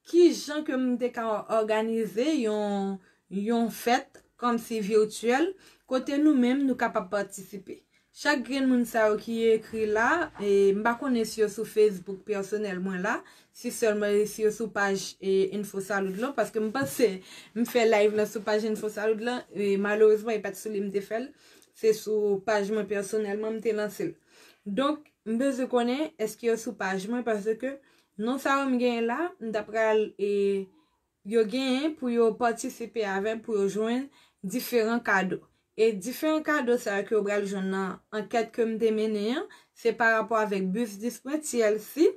ki jan ke m te ka òganize yon, yon fèt kòmsi vityèl kote nou menm nou kapab patisipe. Chak grenn moun sa yo ki ekri la, e, m pa konnen si yo sou Facebook pèsonèl mwen la, si sèlman si yo sou paj e, Info Salud lan, paske m panse m fè live lan sou paj Info Salud lan, e, malerezman e pa t sou li m te fè l, se sou paj mwen pèsonèlman m te lanse l. Donk, m bezwen konnen èske yo sou paj mwen, paske non sa yo m genyen la, m ta pral e, yo genyen pou yo patisipe avè m pou yo jwenn diferan kado. E diferan kado sa yo ke yo pral jwenn nan ankèt ke m te mennen an, se pa rapò avèk biznis mwen, T L C,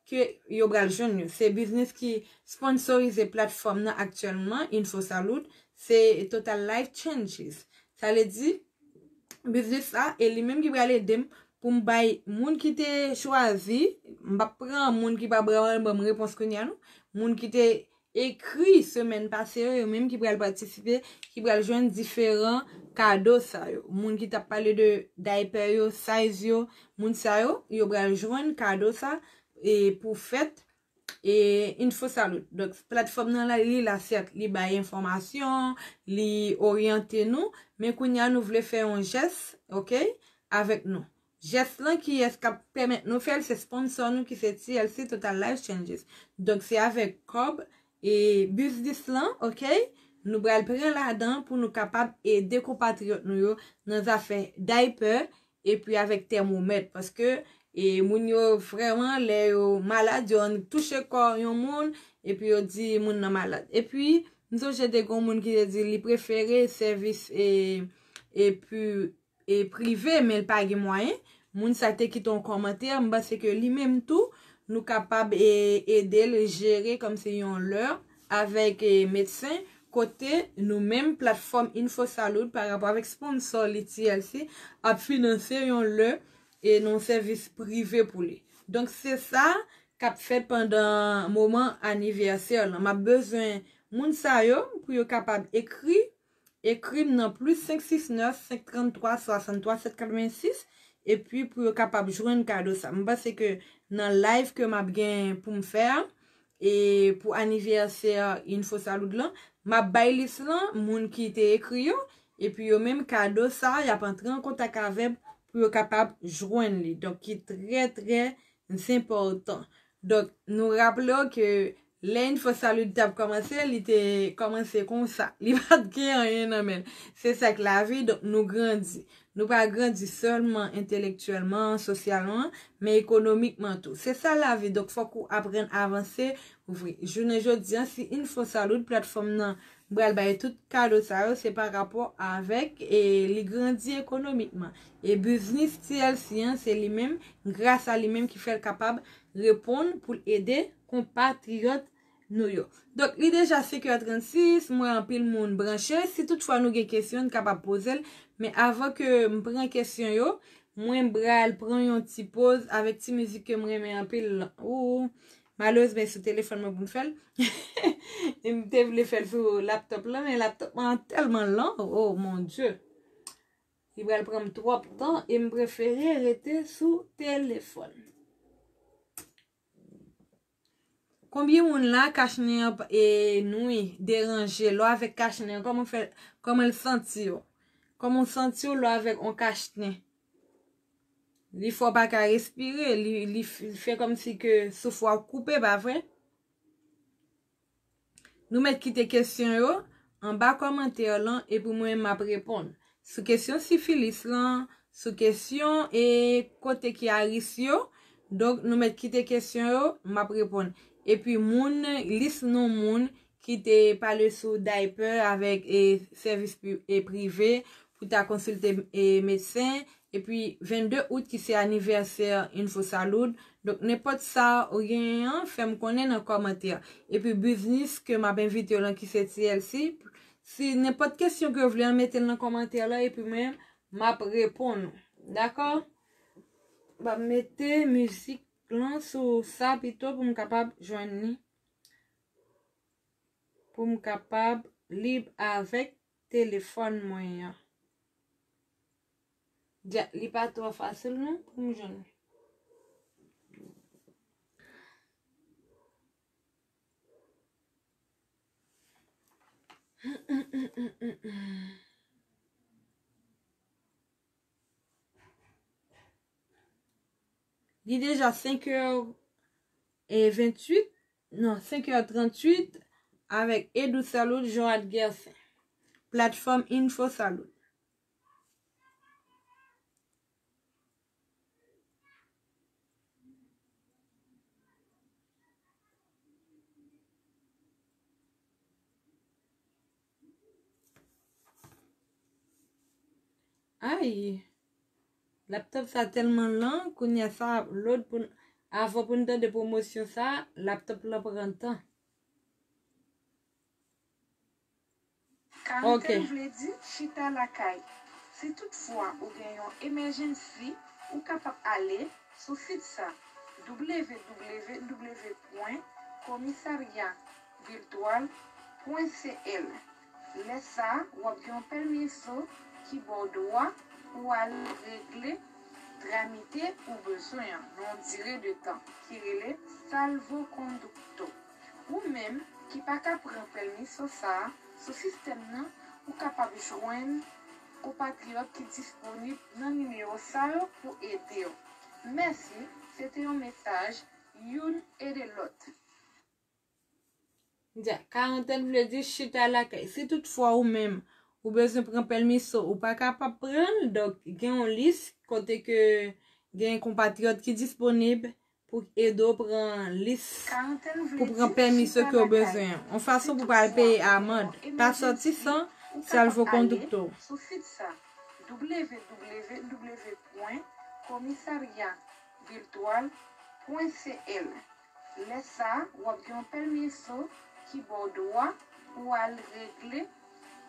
ke yo pral jwenn yo. Se biznis ki sponsorize platfòm nan aktyèlman, Info Salud, se Total Life Changes. Sa vle di, biznis sa, e li menm ki pral ede m pou m bay moun ki te chwazi, m p ap pran moun ki pa pral ban m repons kounye a non, moun ki te ekri semèn pase yo, yo menm ki pral patisipe, ki pral jwenn diferan kado sa yo. Moun ki t ap pale de daypè yo, size yo, moun sa yo, yo pral jwenn kado sa e pou fèt e Info Salud. Donk, platfòm nan la, li la, sèt, li bay enfòmasyon, li oryante nou, men kounye a nou vle fè yon jès, ok, avèk nou. Jès lan, kiyès k ap pèmèt nou fè l? Se sponsò nou ki se T L C, Total Life Changes. Donk, se avèk kòb e biznis lan, ok, nou pral pran ladan pou nou kapab ede konpatriyòt nou yo nan zafè daypè epi avèk tèmomèt, paske e moun yo vrèman, lè yo malad, yo annik touche kò yon moun epi yo di moun nan malad. Epi m sonje te gen yon moun ki te di li prefere sèvis e, epi e prive, men l pa gen mwayen, moun sa te kite yon kòmantè, m panse ke li menm tou, nou kapab e, ede l jere kòmsi yon lè avèk e, medsen, kote nou menm platfòm Info Salud pa rapò avèk sponsò li T L C ap finanse yon lè e nan sèvis prive pou li. Donk se sa k ap fèt pandan moman anivèsè lan. M ap bezwen moun sa yo pou yo kapab ekri ekri m nan plis senk sis nèf senk trann twa swasann twa sèt katrevensis, epi pou yo kapab jwenn kado sa. M panse ke nan live ke m ap gen pou m fè a, e pou anivèsè Info Salud lan, m ap bay lis lan, moun ki te ekri yo, epi yo menm kado sa, y ap antre an kontak avè m pou yo kapab jwenn li. Donk, ki trè, trè enpòtan. Donk, nou raple w ke lè Info Salud t ap kòmanse, li te kòmanse konsa. Li pa t gen anyen nan men l. Se sa k lavi, donk nou grandi. Nou pa grandi sèlman entelektyèlman, sosyalman, men ekonomikman tou. Se sa lavi, donk fòk ou aprann avanse, ouvri. Jounen jodi an, si Info Salud, platfòm nan, m pral bay tout kado sa yo, se pa rapò avèk e li grandi ekonomikman. E biznis T L C an, se li menm, gras a li menm ki fè l kapab reponn pou l ede konpatriyòt nou yo. Donk, li deja senk è trannsis, m wè anpil moun branche. Si toutfwa nou gen kesyon, n kapab poze l. Men avan ke m pran kesyon yo, mwen pral pran yon ti poz avèk ti mizik ke m renmen anpil lan. Ou, malerezman, e sou telefòn mwen pou m fè l. E m te vle fè l sou laptòp lan, men laptòp mwen an tèlman lan. Oh, mon Dieu. Li pral pran m twòp tan e m prefere rete sou telefòn. Konbyen moun la kachnen an e nwi, deranje? Lè w avèk kachnen an, kòman fè, kòman l santi w? Kòman w santi w lè w avèk on kachnen? Li fè w pa ka respire, li, li f- fè kòmsi ke souf ou ap koupe, pa vre? Nou mèt kite kesyon yo anba kòmantè lan epi mwen m ap reponn. Sou kesyon sifilis lan, sou kesyon e kote ki a ris yo, donk nou mèt kite kesyon yo, m ap reponn. Epi moun, lis non moun ki te pale sou daypè avèk e sèvis pi- e prive pou ta konsilte e medsen, epi vennde out ki se anivèsè Info Salud. Donk nenpòt sa ou genyen an, fè m konnen nan kòmantè. Epi biznis ke m ap envite w lan ki se T L C, si nenpòt kesyon ke w vle an, mete l nan kòmantè la epi mwen m ap reponn ou. Dakò? M ap mete mizik lan sou sa pito pou m kapab jwenn li. Pou m kapab lib avèk telefòn mwen an. Dja, li pa twò fasil non pou m jwenn. Li deja senk è e venntuit, non, senk è tranntuit avèk Edou Salud, Joad Gersen. Platfòm Info Salud. Ay! Laptòp sa tèlman lan, kounye a sa ap load pou n, avan pou n tande pwomosyon sa, laptòp lan pran tan. Karantèn vle di chita lakay. Si toutfwa ou gen yon emèjensi, ou kapab ale sou sit sa, w w w pwen komisarya viltwal pwen c l. Lè sa a, w ap gen yon pèmiso ki ba w dwa pou w al regle tramite ou bezwen an nan yon dire de tan ki rele salvoconducto. Ou menm ki pa ka pran pèmiso sa a sou sistèm nan, ou kapab jwenn konpatriyòt ki disponib nan nimewo sa yo pou ede w. Mèsi, se te yon mesaj youn ede lòt. Dja, karantèn vle di chita lakay. Si toutfwa ou menm, ou bezwen pran pèmiso, ou pa kapab pran l, donk gen yon lis kote ke gen konpatriyòt ki disponib pou ede w pran lis, pou pran pèmiso ke w bezwen an. Yon fason pou pa al peye amann. Pa sòti san salvoconducto. Sou sit sa, w w w pwen komisarya viltwal pwen c l. Lè sa a, w ap gen yon pèmiso ki ba w dwa pou w al regle,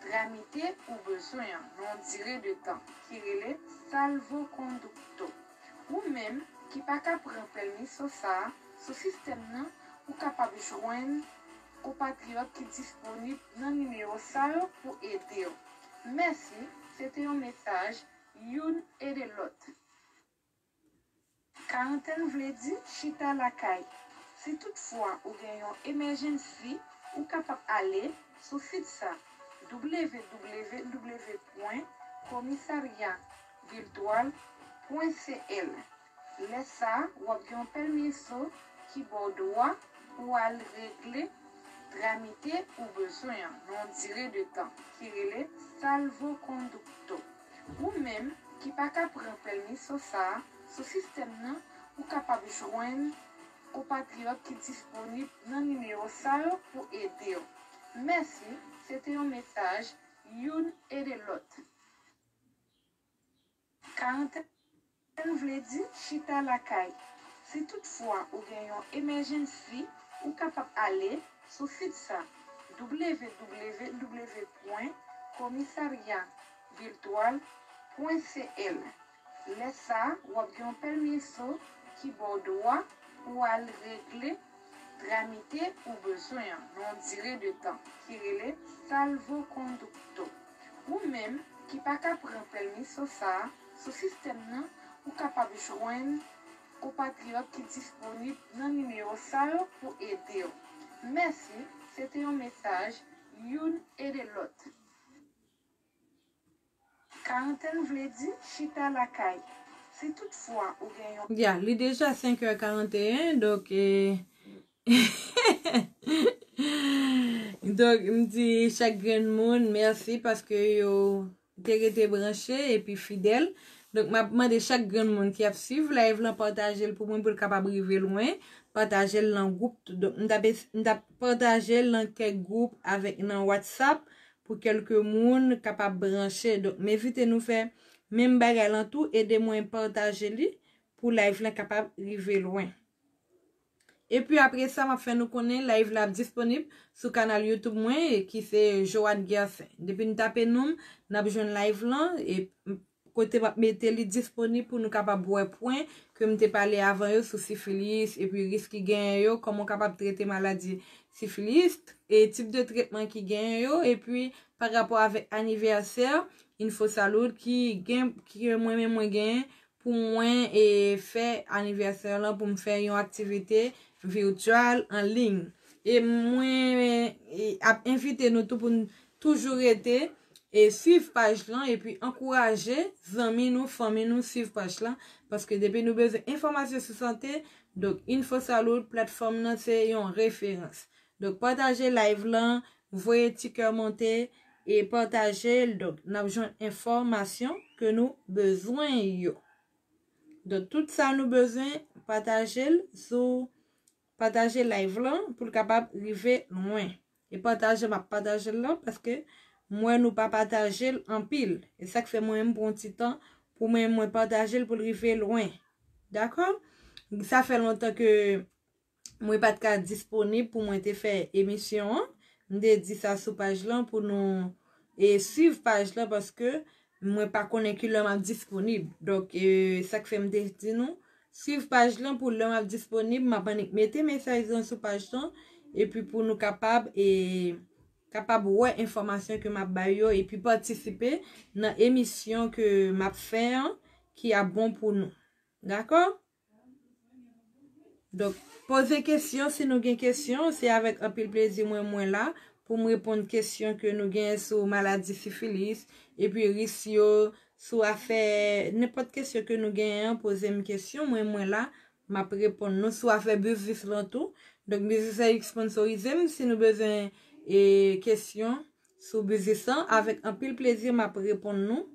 tramite ou bezwen an nan yon dire de tan ki rele salvoconducto. Ou menm ki pa ka pran pèmiso sa a sou sistèm nan, ou kapab jwenn konpatriyòt ki disponib nan nimewo sa yo pou ede w. Mèsi, se te yon mesaj youn ede lòt. Karantèn vle di chita lakay. Si toutfwa ou gen yon emèjensi, ou kapab ale sou sit sa, w w w pwen komisarya viltwal pwen c l. Lè sa a, w ap gen yon pèmiso ki ba w dwa pou w al regle, tramite ou bezwen an nan yon dire de tan ki rele salvoconducto. Ou menm ki pa ka pran pèmiso sa a sou sistèm nan, ou kapab jwenn konpatriyòt ki disponib nan nimewo sa yo pou ede w. Mèsi, se te yon mesaj youn ede lòt. Karantèn vle di chita lakay. Si toutfwa ou gen yon emèjensi, ou kapab ale sou sit sa, w w w pwen komisarya viltwal pwen c l. Lè sa a, w ap gen yon pèmiso ki ba w dwa pou w al regle, tramite ou bezwen an nan yon dire de tan ki rele salvoconducto. Ou menm ki pa ka pran pèmiso sa a sou sistèm nan, ou kapab jwenn konpatriyòt ki disponib nan nimewo sa yo pou ede w. Mèsi, se te yon mesaj youn ede lòt. Karantèn vle di chita lakay. Si toutfwa ou gen yon Ya, li deja senk è karanteyen, donk, eh, donk, m di chak grenn moun mèsi paske yo te rete branche epi fidèl. Donk, m ap mande chak grenn moun ki ap swiv live lan pataje l pou mwen pou l kapab rive lwen. Pataje l nan gwoup. Donk, m t ap es- m t ap pataje l nan kèk gwoup avèk nan WhatsApp pou kèlke moun kapab branche. Donk, m envite nou fè menm bagay lan tou, ede mwen pataje li pou live lan kapab rive lwen. Epi apre sa, m ap fè nou konnen live la ap disponib sou kanal YouTube mwen, e ki se Joanne Gersaint. Depi n tape non m, n ap jwenn live lan, e kote m ap mete li disponib pou nou kapab wè pwen ke m te pale avan yo sou sifilis, epi risk ki genyen yo, kòman w kapab trete maladi sifilis, e tip de tretman ki genyen yo, epi pa rapò avèk anivèsè, Info Salud ki gen, ki mwen menm mwen genyen, pou mwen, e, fè anivèsè lan, pou m fè yon aktivite vityèl an liy. E mwen, e, ap envite nou tou pou n toujou rete e swiv paj lan, epi ankouraje zanmi nou, fanmi nou swiv paj lan, paske depi nou bezwen enfòmasyon sou sante, donk, Info Salud, platfòm nan se yon referans. Donk, pataje live lan, voye ti kè monte e pataje l. Donk, n ap jwenn enfòmasyon ke nou bezwen yo. Donk, tout sa nou bezwen, pataje l sou, pataje live lan pou l kapab rive lwen. E pataje, m ap pataje l lan paske m wè nou pa pataje l anpil. E sa k fè mwen menm pran ti tan pou mwen, mwen pataje l pou l rive lwen. Dakò? Sa fè lontan ke mwen pa t ka disponib pou mwen te fè emisyon an. M te di sa sou paj lan pou nou, e, swiv paj lan paske mwen pa konnen ki lè m ap disponib. Donk, e, sa k fè m te di nou, swiv paj lan pou lè m ap disponib, m ap annik mete mesaj lan sou paj lan, epi pou nou kapab, e, kapab wè enfòmasyon ke m ap bay yo, epi patisipe nan emisyon ke m ap fè an, ki ap bon pou nou. Dakò? Donk, poze kesyon, si nou gen kesyon, se avèk anpil plezi mwen, mwen la pou m reponn kesyon ke nou gen sou maladi sifilis, epi risk yo, sou afè, nenpòt kesyon ke nou genyen an, poze m kesyon, mwen, mwen la, m ap reponn nou sou afè biznis lan tou. Donk, Biznis Eric sponsorize m, si nou bezwen, e, kesyon sou biznis lan, avèk anpil plezi, m ap reponn nou.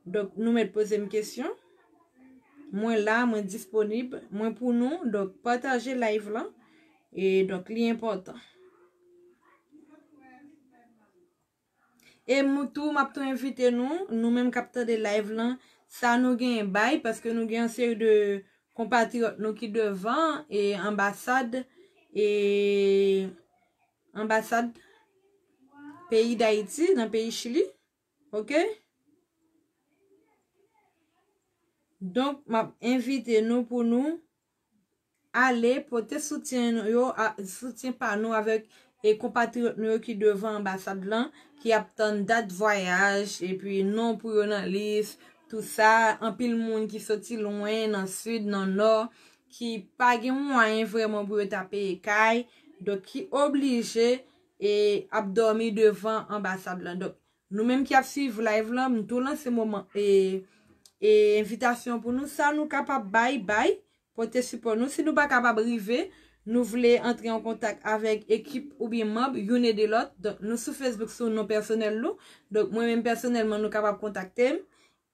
Donk, nou mèt poze m kesyon. Mwen la, mwen disponib, mwen pou nou. Donk, pataje live lan. E donk, li enpòtan. E mwen tou, m ap tou envite nou, nou menm k ap tande live lan, sa nou genyen bay, paske nou gen yon seri de konpatriyòt nou ki devan e anbasad, e anbasad peyi Dayiti nan peyi Chili. Oke? Donk, m ap envite nou pou nou ale pote soutyen nou yo, a, soutyen pa nou avèk e konpatriyòt nou yo ki devan anbasad lan, ki ap tann dat vwayaj, epi non pou yo nan lis, tou sa, anpil moun ki soti lwen, nan sid, nan nò, ki pa gen mwayen vrèman pou yo ta peye kay, donk ki oblije e ap dòmi devan anbasad lan. Donk, nou menm ki ap swiv live lan, m tou lanse moman e, e envitasyon pou nou, sa nou kapab bay, bay, pote sipò nou. Si nou pa kapab rive, nou vle antre an kontak avèk ekip oubyen manm, youn ede lòt. Donk, nou sou Facebook sou non pèsonèl nou. Donk, mwen menm pèsonèlman, nou kapab kontakte m.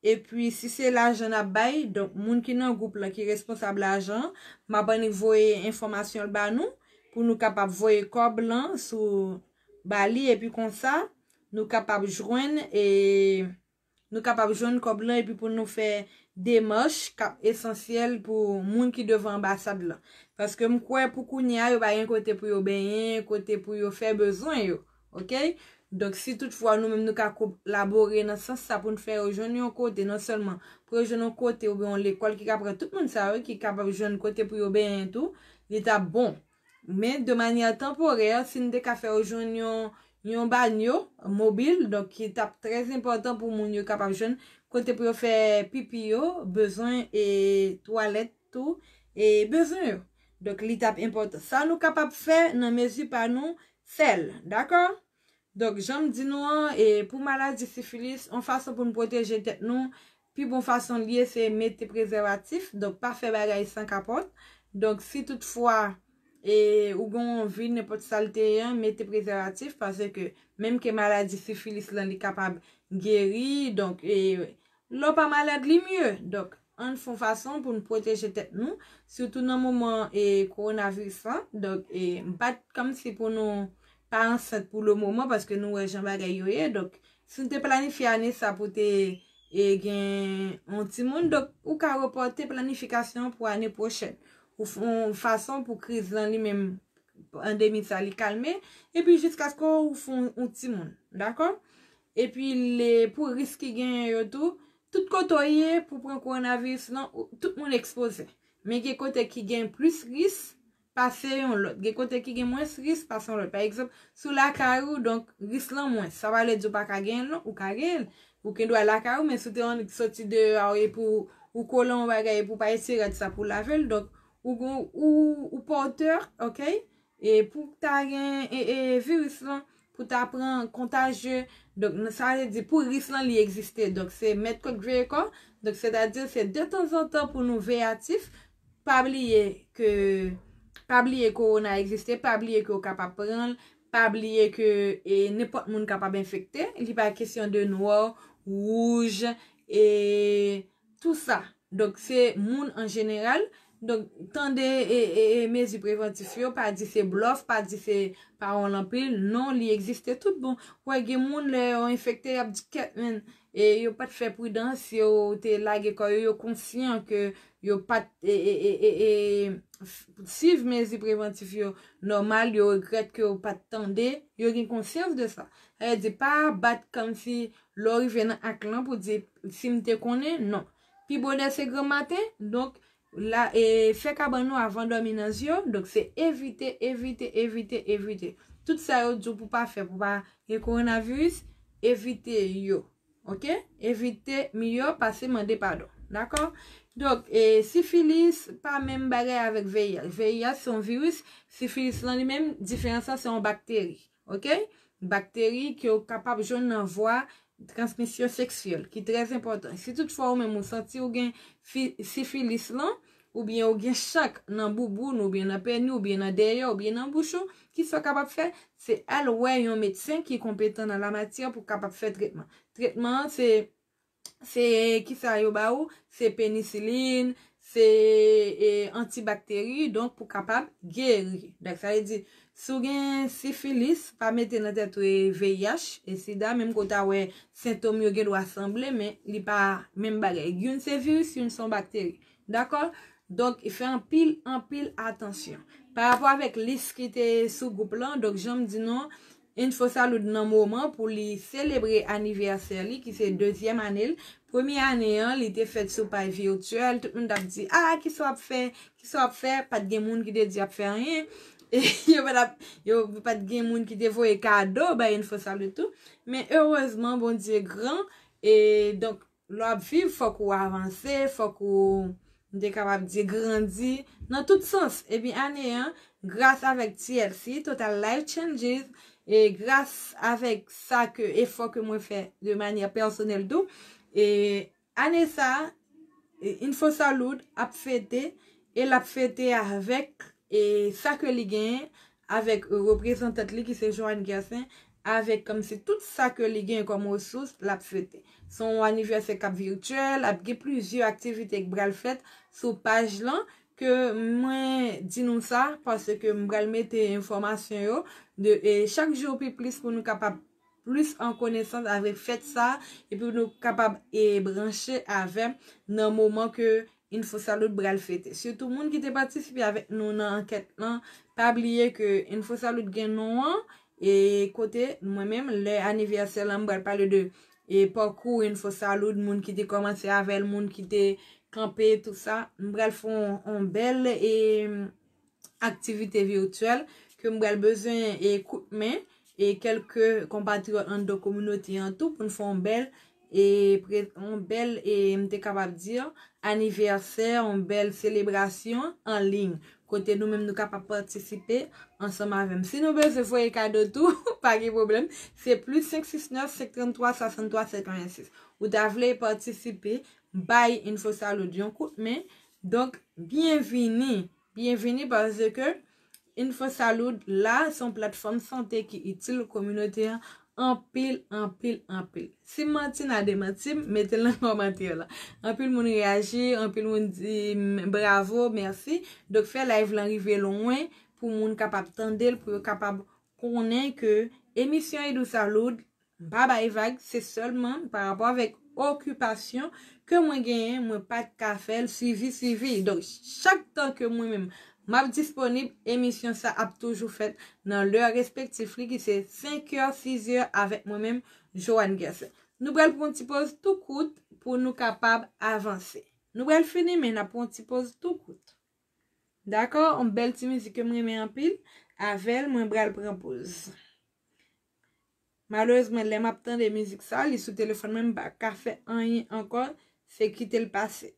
Epi, si se lajan n ap bay, donk, moun ki nan gwoup lan, ki responsab lajan, m ap annik voye enfòmasyon l ba nou, pou nou kapab voye kòb lan sou ba li, epi konsa, nou kapab jwenn, e, nou kapab jwenn kòb lan, epi pou nou fè demach k ap esansyèl pou moun ki devan anbasad lan. Paske m kwè pou kounye a, yo pa gen kote pou yo benyen, kote pou yo fè bezwen yo. Oke? Donk, si toutfwa nou menm nou ka kolabore nan sans sa pou n fè yo jwenn yon kote, non sèlman pou yo jwenn yon kote oubyen yon lekòl ki ka pran tout moun sa yo, ki kapab jwenn kote pou yo benyen tou, li t ap bon. Men, de manyè tanporè, si n te ka fè yo jwenn yon, yon banyo mobil, donk ki t ap trè enpòtan pou moun yo kapab jwenn kote pou yo fè pipi yo, bezwen e twalèt tou, e bezwen yo. Donk, li t ap enpòtan. Sa nou kapab fè nan mezi pa nou, fè l, dakò? Donk, jan m di nou an, e pou maladi sifilis, yon fason pou n pwoteje tèt nou, pi bon fason l ye, se mete prezèvatif. Donk, pa fè bagay san kapòt. Donk, si toutfwa, e, ou gen yon anvi, nenpòt sa l te ye an, mete prezèvatif, paske menm ke maladi sifilis lan, li kapab geri. Donk, e, lè w pa malad, li mye. Donk, ann fè yon fason pou n pwoteje tèt nou, sitou nan moman, e, kowonaviris lan. Donk, e, bat kòmsi pou nou pa ansent pou le moman, paske nou wè jan bagay yo ye. Donk, si n te planifye ane sa pou te, e, gen yon timoun, donk, ou ka repòte planifikasyon an pou ane pwochèn. Ou f-, yon fason pou kriz lan li menm, pandemi sa, li kalme, epi jiskaske ou fè yon, yon timoun, dakò? Epi le, pou risk ki genyen yo tou, tout kote w ye pou pran kowonaviris lan, ou, tout moun ekspoze. Men gen kote ki gen plis risk pase yon lòt. Gen kote ki gen mwens risk pase yon lòt. Pa egzanp, si w lakay ou, donk, risk lan mwens. Sa pa vle di w pa ka genyen l, non, ou ka genyen l. Ou gen dwa lakay ou, men si w te annik soti deyò a, epi w, ou kole yon bagay, epi w pa eseye rad sa pou w lave l, donk, ou gon, ou, ou pòtè, oke? E pou ta gen, e, e, viris lan, pou ta pran kontajye. Donk, sa vle di pou risk lan li egziste. Donk, se mèt kòk veye kò. Donk, sètadi, se detanzantan pou nou veyatif. Pa bliye ke, pa bliye kowona egziste, pa bliye ke w kapab pran l, pa bliye ke, e, nenpòt moun kapab enfekte. Li pa kesyon de nwè, wouj, e tou sa. Donk, se moun an jeneral. Donk, tande e, e, e mezi prevantif yo, pa di se blòf, pa di se pawòl anpil. Non, li egziste tout bon. Ou wè, gen moun lè yo enfekte, y ap di kèt, men, e yo pa t fè pridans, yo te lage kò yo, yo konsyan ke yo pa t, e, e, e, e, e, f-, swiv mezi prevantif yo nòmal, yo regrèt ke yo pa t tande, yo gen konsyans de sa. Sa vle di, pa bat kòmsi lè w rive nan ak lan pou di, "Si m te konnen," non. Pi bonè se granmaten, donk, la, e, fè kabann ou avan dòmi nan zye w, donk se evite, evite, evite, evite. Tout sa yo di w pou pa fè, pou pa gen kowonaviris, evite yo. Oke? Evite miyò pase mande padon. Dakò? Donk, e, sifilis pa menm bagay avèk V I H. V I H se yon viris, sifilis lan li menm, diferans lan se yon bakteri. Oke? Bakteri ke w kapab jwenn nan vwa transmisyon seksyèl, ki trè enpòtan. Si toutfwa ou menm ou santi ou gen fi-, sifilis lan, oubyen ou gen chank nan bouboun, oubyen nan peni, oubyen nan dèyè, oubyen nan bouch ou, kisa w kapab fè? Se al wè yon medsen ki konpetan nan lamatyè pou kapab fè tretman. Tretman an, se, se kisa yo ba ou? Se penisilin, se, e, antibakteri, donk pou kapab geri. Donk, sa vle di, si w gen sifilis, pa mete nan tèt ou e V I H, e sida, menm ke w ta wè sentòm yo gen dwa sanble, men li pa menm bagay. Youn se viris, youn se yon bakteri. Dakò? Donk, fè anpil, anpil atansyon. Pa rapò avèk lis ki te sou gwoup lan, donk, jan m di nou, Info Salud nan moman pou li selebre anivèsè li, ki se dezyèm ane l. Premye ane an, li te fèt sou paj vityèl, tout moun t ap di, "Ah, kisa w ap fè? Kisa w ap fè?" Pa t gen moun ki te di y ap fè anyen. E yo pa t ap, yo pa t gen moun ki te voye kado bay Info Salud tou. Men erezman, Bondye gran. E donk, lè w ap viv, fòk ou avanse, fòk ou, m te kapab di, grandi nan tout sans. Epi ane an, gras avèk T L C, Total Life Changes, e gras avèk sa ke, efò ke mwen fè de manyè pèsonèl tou, e ane sa, e, Info Salud ap fete, e l ap fete avèk, e sa ke li genyen, avèk, e, reprezantant li ki se Joanne Gersin, avèk kòmsi tout sa ke li gen kòm resous, l ap fete. Se yon anivèsè k ap vityèl, ap gen plizyè aktivite k pral fèt sou paj lan, ke mwen di nou sa, paske m pral mete enfòmasyon yo de, e, chak jou pi plis pou nou kapab plis an konesans avèk fèt sa, epi nou kapab, e, branche avè m nan moman ke Info Salud pral fete. Sitou moun ki te patisipe avèk nou nan ankèt lan, pa bliye ke Info Salud gen non an, e kote mwen menm, lè anivèsè lan, m pral pale de, e pakou Info Salud, moun ki te kòmanse avè l, moun ki te kanpe, tout sa. M pral fè yon, yon bèl, e, aktivite vityèl ke m pral bezwen e kout men e kèlke konpatriyòt anndan kominote an tou pou n fè yon bèl e pre- yon bèl e m te kapab di anivèsè, yon bèl selebrasyon an liy kote nou menm nou kapab patisipe ansanm avè m. Si nou bezwen voye kado tou, pa gen pwoblèm. Se plis senk sis nèf senk trant twa swasanntwa senkann sis. Ou ta vle patisipe, bay Info Salud yon kout men. Donk, byenvini. Byenvini paske Info Salud la, se yon platfòm sante ki itil kominote an anpil, anpil, anpil. Si m manti, n a demanti m, mete l nan kòmantè la. Anpil moun reyaji, anpil moun di m bravo, mèsi. Donk, fè live lan rive lwen pou moun kapab tande l, pou yo kapab konnen ke emisyon Idou Salud, m pa bay vag, se sèlman pa rapò avèk okipasyon ke mwen genyen, mwen pa t ka fè l swivi, swivi. Donk, chak tan ke mwen menm m ap disponib, emisyon sa ap toujou fèt nan lè respektif li, ki se senk è, sis è avèk mwen menm, Joanne Gerson. Nou pral pran yon ti poz tou kout pou nou kapab avanse. Nou pral fini, men n ap pran yon ti poz tou kout. Dakò? Yon bèl ti mizik ke m renmen anpil. Avè l, mwen pral pran poz. Malerezman, lè m ap tande mizik sa, li sou telefòn mwen, m pa ka fè anyen ankò, se kite l pase.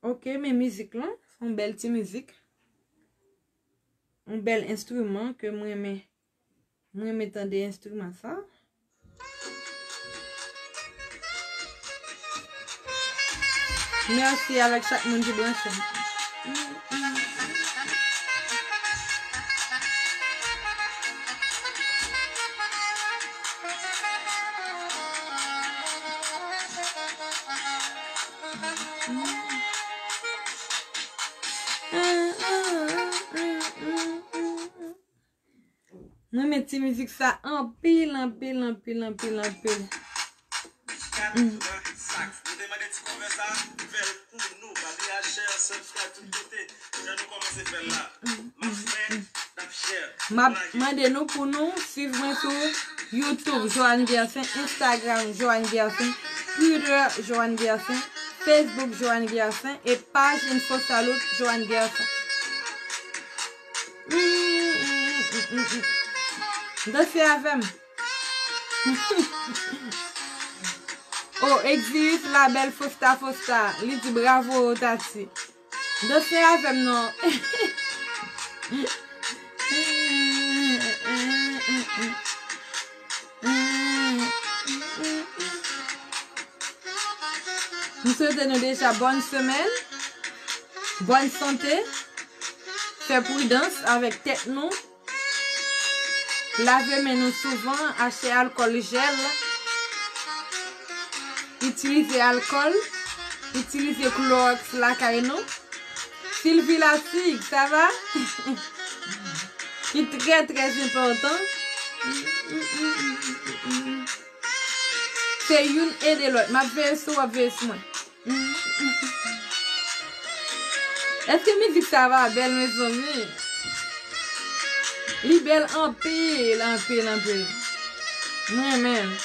Ok, men mizik lan, se yon bèl ti mizik. Yon bèl enstriman ke mwen renmen. Mwen renmen tande enstriman sa. Mèsi avèk chak moun ki branche. Mwen renmen ti mizik sa anpil, anpil, anpil, anpil, anpil. M ap mande nou pou nou swiv mwen sou YouTube, Joanne Gerson, Instagram, Joanne Gerson, Twitter, Joanne Gerson, Facebook, Joanne Gerson, e paj Info Salud, Joanne Gerson. Danse avè m. Oh, Exilius Label Fosta Fosta. Li di bravo, Tati. Danse avè m non. M swete nou deja bòn semèn, bòn sante. Fè pridans avèk tèt nou. Lave men nou souvan, achte alkòl jèl. Itilize alkòl. Itilize klowòks lakay nou. Sylvie Latig, sa va? Ki trè, trè enpòtan. Se youn ede lòt. M ap veye sou, w ap veye sou mwen. Èske mizik sa va bèl, mezanmi? Li bèl anpil, anpil, anpil. Mwen menm.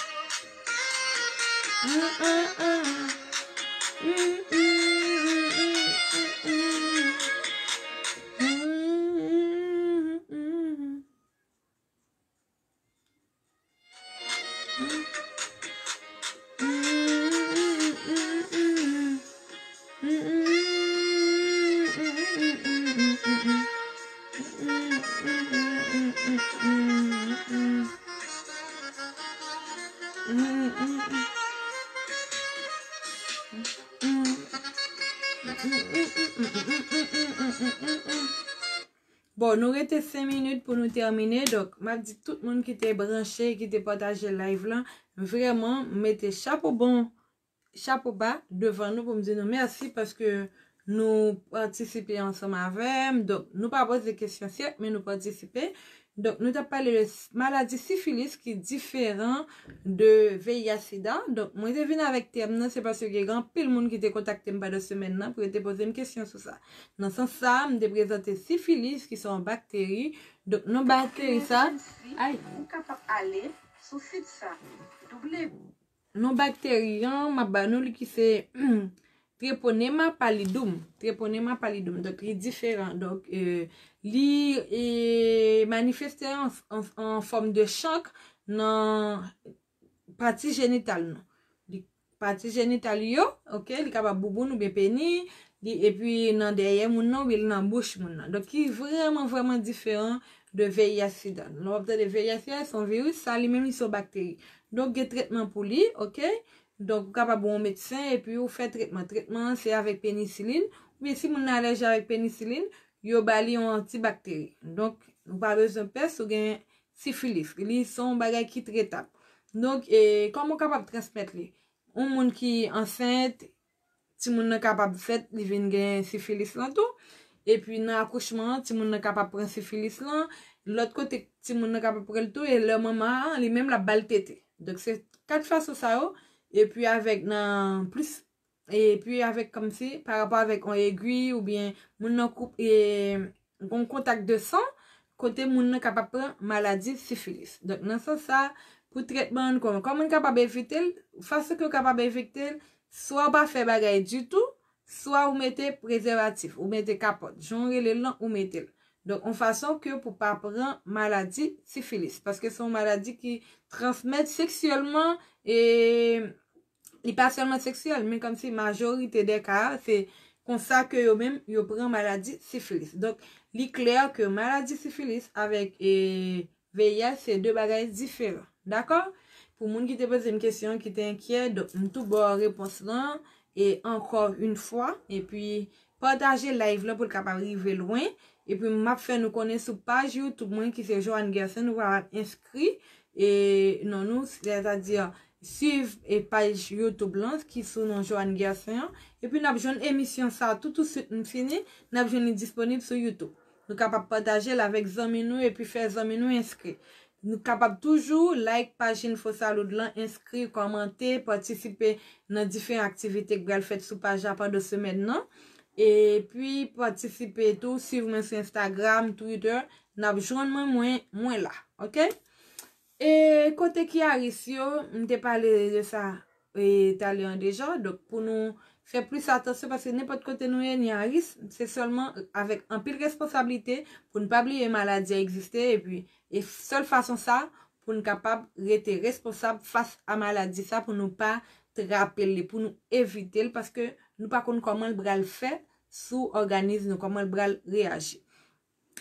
Bon, nou rete senk minit pou nou tèmine. Donk, m ap di tout moun ki te branche, ki te pataje live lan, vrèman, m mete chapo bon, chapo ba devan nou pou m di nou mèsi paske nou patisipe ansanm avè m. Donk, nou pa poze kesyon syèk, men nou patisipe. Donk, nou t ap pale de s- maladi sifilis ki diferan de V I H sida. Donk, mwen te vin avèk tèm nan, se paske gen anpil moun ki te kontakte m pandan semèn nan pou yo te poze m kesyon sou sa. Nan sans sa, m te prezante sifilis, ki se yon bakteri. Donk, non bakteri sa, ay, ou kapab ale sou sit sa, w w w non bakteri an, m ap ba nou li ki se Treponema pallidum. Treponema pallidum. Donk, li diferan. Donk, euh, li e, manifeste an, an, an fòm de chank nan pati jenital nou. Li, pati jenital yo, ok, li kapab bouboun oubyen peni, li, epi nan dèyè moun nan, oubyen li nan bouch moun nan. Donk, ki vrèman, vrèman diferan de V I H sida. Lè w ap tande V I H sida, se yon viris, sa li menm, li se yon bakteri. Donk, gen tretman pou li, ok? Donk, ou kapab wè yon medsen epi ou fè tretman. Tretman an, se avèk penisilin. Oubyen si moun nan alèji avèk penisilin, yo ba li yon antibakteri. Donk, ou pa bezwen pè si w gen sifilis. Li se yon bagay ki tretab. Donk, e, kòman w kapab transmèt li? Yon moun ki ansent, timoun nan kapab fèt, li vin gen sifilis lan tou. Epi nan akouchman an, timoun nan kapab pran sifilis lan. Lòt kote, timoun nan kapab pran l tou. E lè manman an, li menm, l ap ba l tete. Donk, se kat fason sa yo. Epi avèk nan plis, epi avèk kòmsi, pa rapò avèk yon egwi oubyen moun nan koup, e, gon kontak de san, kote moun nan kapab pran maladi sifilis. Donk, nan sans sa, pou tretman an, kòman, kòman n kapab evite l? Fason ke w kapab evite l, swa w pa fè bagay ditou, swa ou mete prezèvatif, ou mete kapòt. Jan w rele l lan, ou mete l. Donk, yon fason ke pou pa pran maladi sifilis. Paske se yon maladi ki transmèt seksyèlman, e li pa sèlman seksyèl, men kòmsi majorite dè ka, se konsa ke yo menm, yo pran maladi sifilis. Donk, li klè ke maladi sifilis avèk, e, V I H se de bagay diferan. Dakò? Pou moun ki te poze m kesyon, ki te enkyè, donk, m tou ba w repons lan, e ankò yon fwa, epi pataje live lan pou l kapab rive lwen, epi m ap fè nou konnen sou paj YouTube mwen ki se Joanne Gerson, ou kapab enskri, e non nou, sètadi, swiv e paj YouTube lan ki sou non Joanne Gerson an. Epi n ap jwenn emisyon sa a tou, tou swit m fini, n ap jwenn li disponib sou YouTube. Nou kapab pataje l avèk zanmi nou epi fè zanmi nou enskri. Nou kapab toujou like paj Info Salud lan, enskri, kòmante, patisipe nan diferan aktivite k pral fèt sou paj la pandan semèn nan. Epi patisipe tou, swiv mwen sou Instagram, Twitter. N ap jwenn mwen, mwen, mwen la. Ok? E kote ki a risk yo, m te pale de sa, e, talè an deja. Donk, pou nou fè plis atansyon, paske nenpòt kote nou ye, ni a risk, se sèlman avèk anpil responsablite pou n pa bliye maladi a egziste, epi, e sèl fason sa, pou n kapab rete responsab fas a maladi sa, pou nou pa trape li, pou nou evite l, paske nou pa konn kòman l pral fè sou òganis nou, kòman l pral reyaji.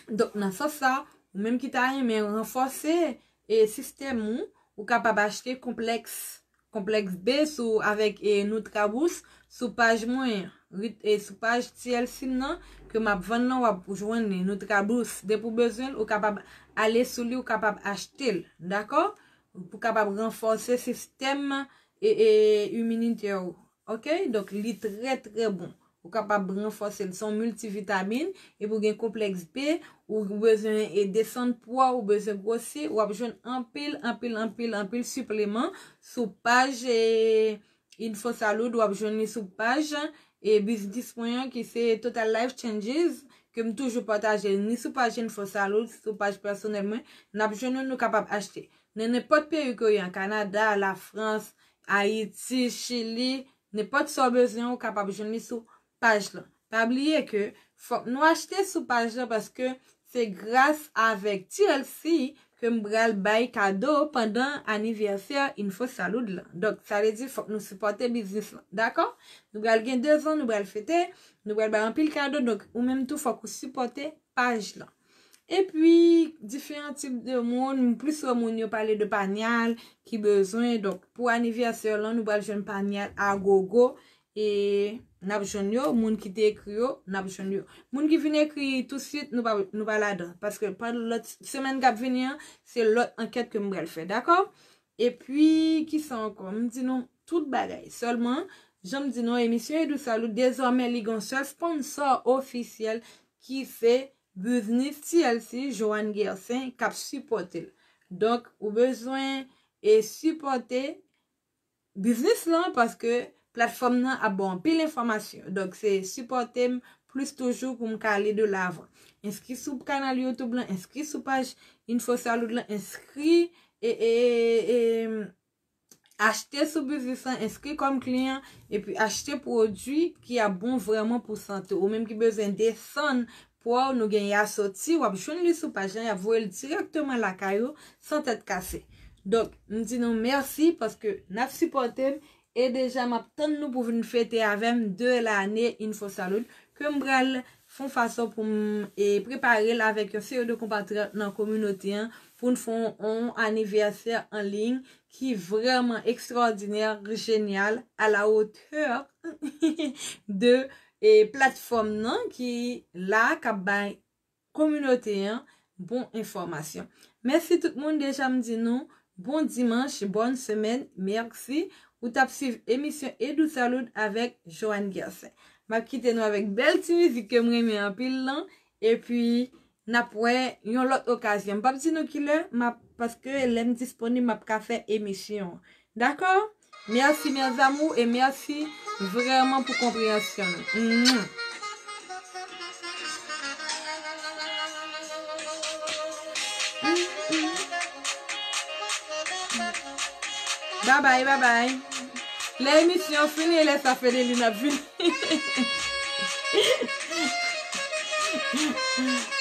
Donk, nan sans sa, ou menm ki ta renmen ranfòse, e, sistèm ou, ou kapab achte konplèks konplèks B sou avèk e Nutraboost sou paj mwen, rit- e sou paj T L C m nan ke m ap vann nan, w ap jwenn li, Nutraboost. Depi w bezwen l, ou kapab ale sou li, ou kapab achte l, dakò? Pou kapab ranfòse sistèm e, e iminitè ou. Oke? Donk, li trè, trè bon. Ou kapab ranfòse l. Se yon miltivitamin, epi w gen konplèks B, ou bezwen e desann pwa, ou bezwen gwosi, w ap jwenn anpil, anpil, anpil, anpil sipleman sou paj e Info Salud, w ap jwenn li sou paj e biznis mwen an ki se Total Life Changes, ke m toujou pataje ni sou paj Info Salud, sou paj pèsonèl mwen, n ap jwenn yo, nou kapab achte. Nan nenpòt peyi ke w ye an, Kanada, Lafrans, Ayiti, Chili, nenpòt sa w bezwen, ou kapab jwenn li sou paj lan. Pa bliye ke fòk nou achte sou paj lan paske se gras avèk T L C ke m pral bay kado pandan anivèsè Info Salud lan. Donk, sa vle di fòk nou sipòte biznis lan. Dakò? Nou pral gen de zan, nou pral fete, nou pral bay anpil kado, donk ou menm tou fòk ou sipòte paj lan. Epi, diferan tip de moun, m plis wè moun yo pale de panyal ki bezwen. Donk, pou anivèsè lan, nou pral jwenn panyal agogo. E n ap jwenn yo, moun ki te ekri yo, n ap jwenn yo. Moun ki vin ekri tousuit, nou pa, nou pa ladan. Paske pandan lòt semèn k ap vini an, se lòt ankèt ke m pral fè, dakò? Epi, kisa ankò? M di nou tout bagay. Sèlman, jan m di nou, emisyon Edou Salou, dezòmè li gen yon sèl sponsò ofisyèl ki se biznis T L C, Joanne Gersin, k ap sipòte l. Donk, ou bezwen e sipòte biznis lan paske platfòm nan ap ba w anpil enfòmasyon. Donk, se sipòte m plis toujou pou m ka ale de lavan. Enskri sou kanal YouTube lan, enskri sou paj Info Salud lan, enskri e, e, e, e, achte sou biznis lan, enskri kòm kliyan, epi achte pwodui ki ap bon vrèman pou sante w. Ou menm ki bezwen desann pwa w, nou gen Yasoti, w ap jwenn li sou paj lan, y ap voye l dirèkteman lakay ou, san tèt kase. Donk, m di nou mèsi paske n ap sipòte m, e deja m ap tann nou pou vin fete avè m de lane Info Salud, ke m pral fè yon fason pou m e prepare l avèk yon seri de konpatriyòt nan kominote an, pou n fè yon, yon anivèsè an liy ki vrèman ekstwòdinè, jenyal, à la hauteur de e platfòm nan ki la, k ap bay kominote an bon enfòmasyon. Mèsi tout moun, deja m di nou bon dimanch, bòn semèn, mèsi. Ou t ap swiv emisyon Edou Salud avèk Joanne Gersin. M ap kite nou avèk bèl ti mizik ke m renmen anpil lan, epi n ap wè yon lòt okazyon. M p ap di nou kilè, m ap, paske lè m disponib, m ap ka fè emisyon. Dakò? Mèsi, mes amours, e mèsi vrèman pou konpreyansyon nou. Mwah. Babay, babay. Lè emisyon fini, e lè sa Fedeline ap vini.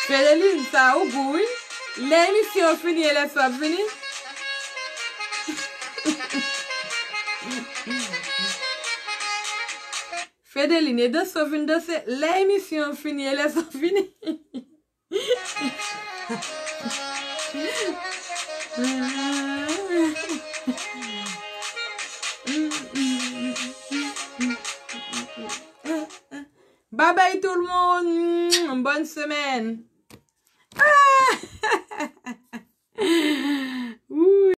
Fedeline, sa ou gou, wi. Lè emisyon fini, e lè sa ap vini. Fedeline, e danse w vin danse. Lè emisyon fini, e lè sa ap vini. Babay tout moun. Bòn semèn. Ah!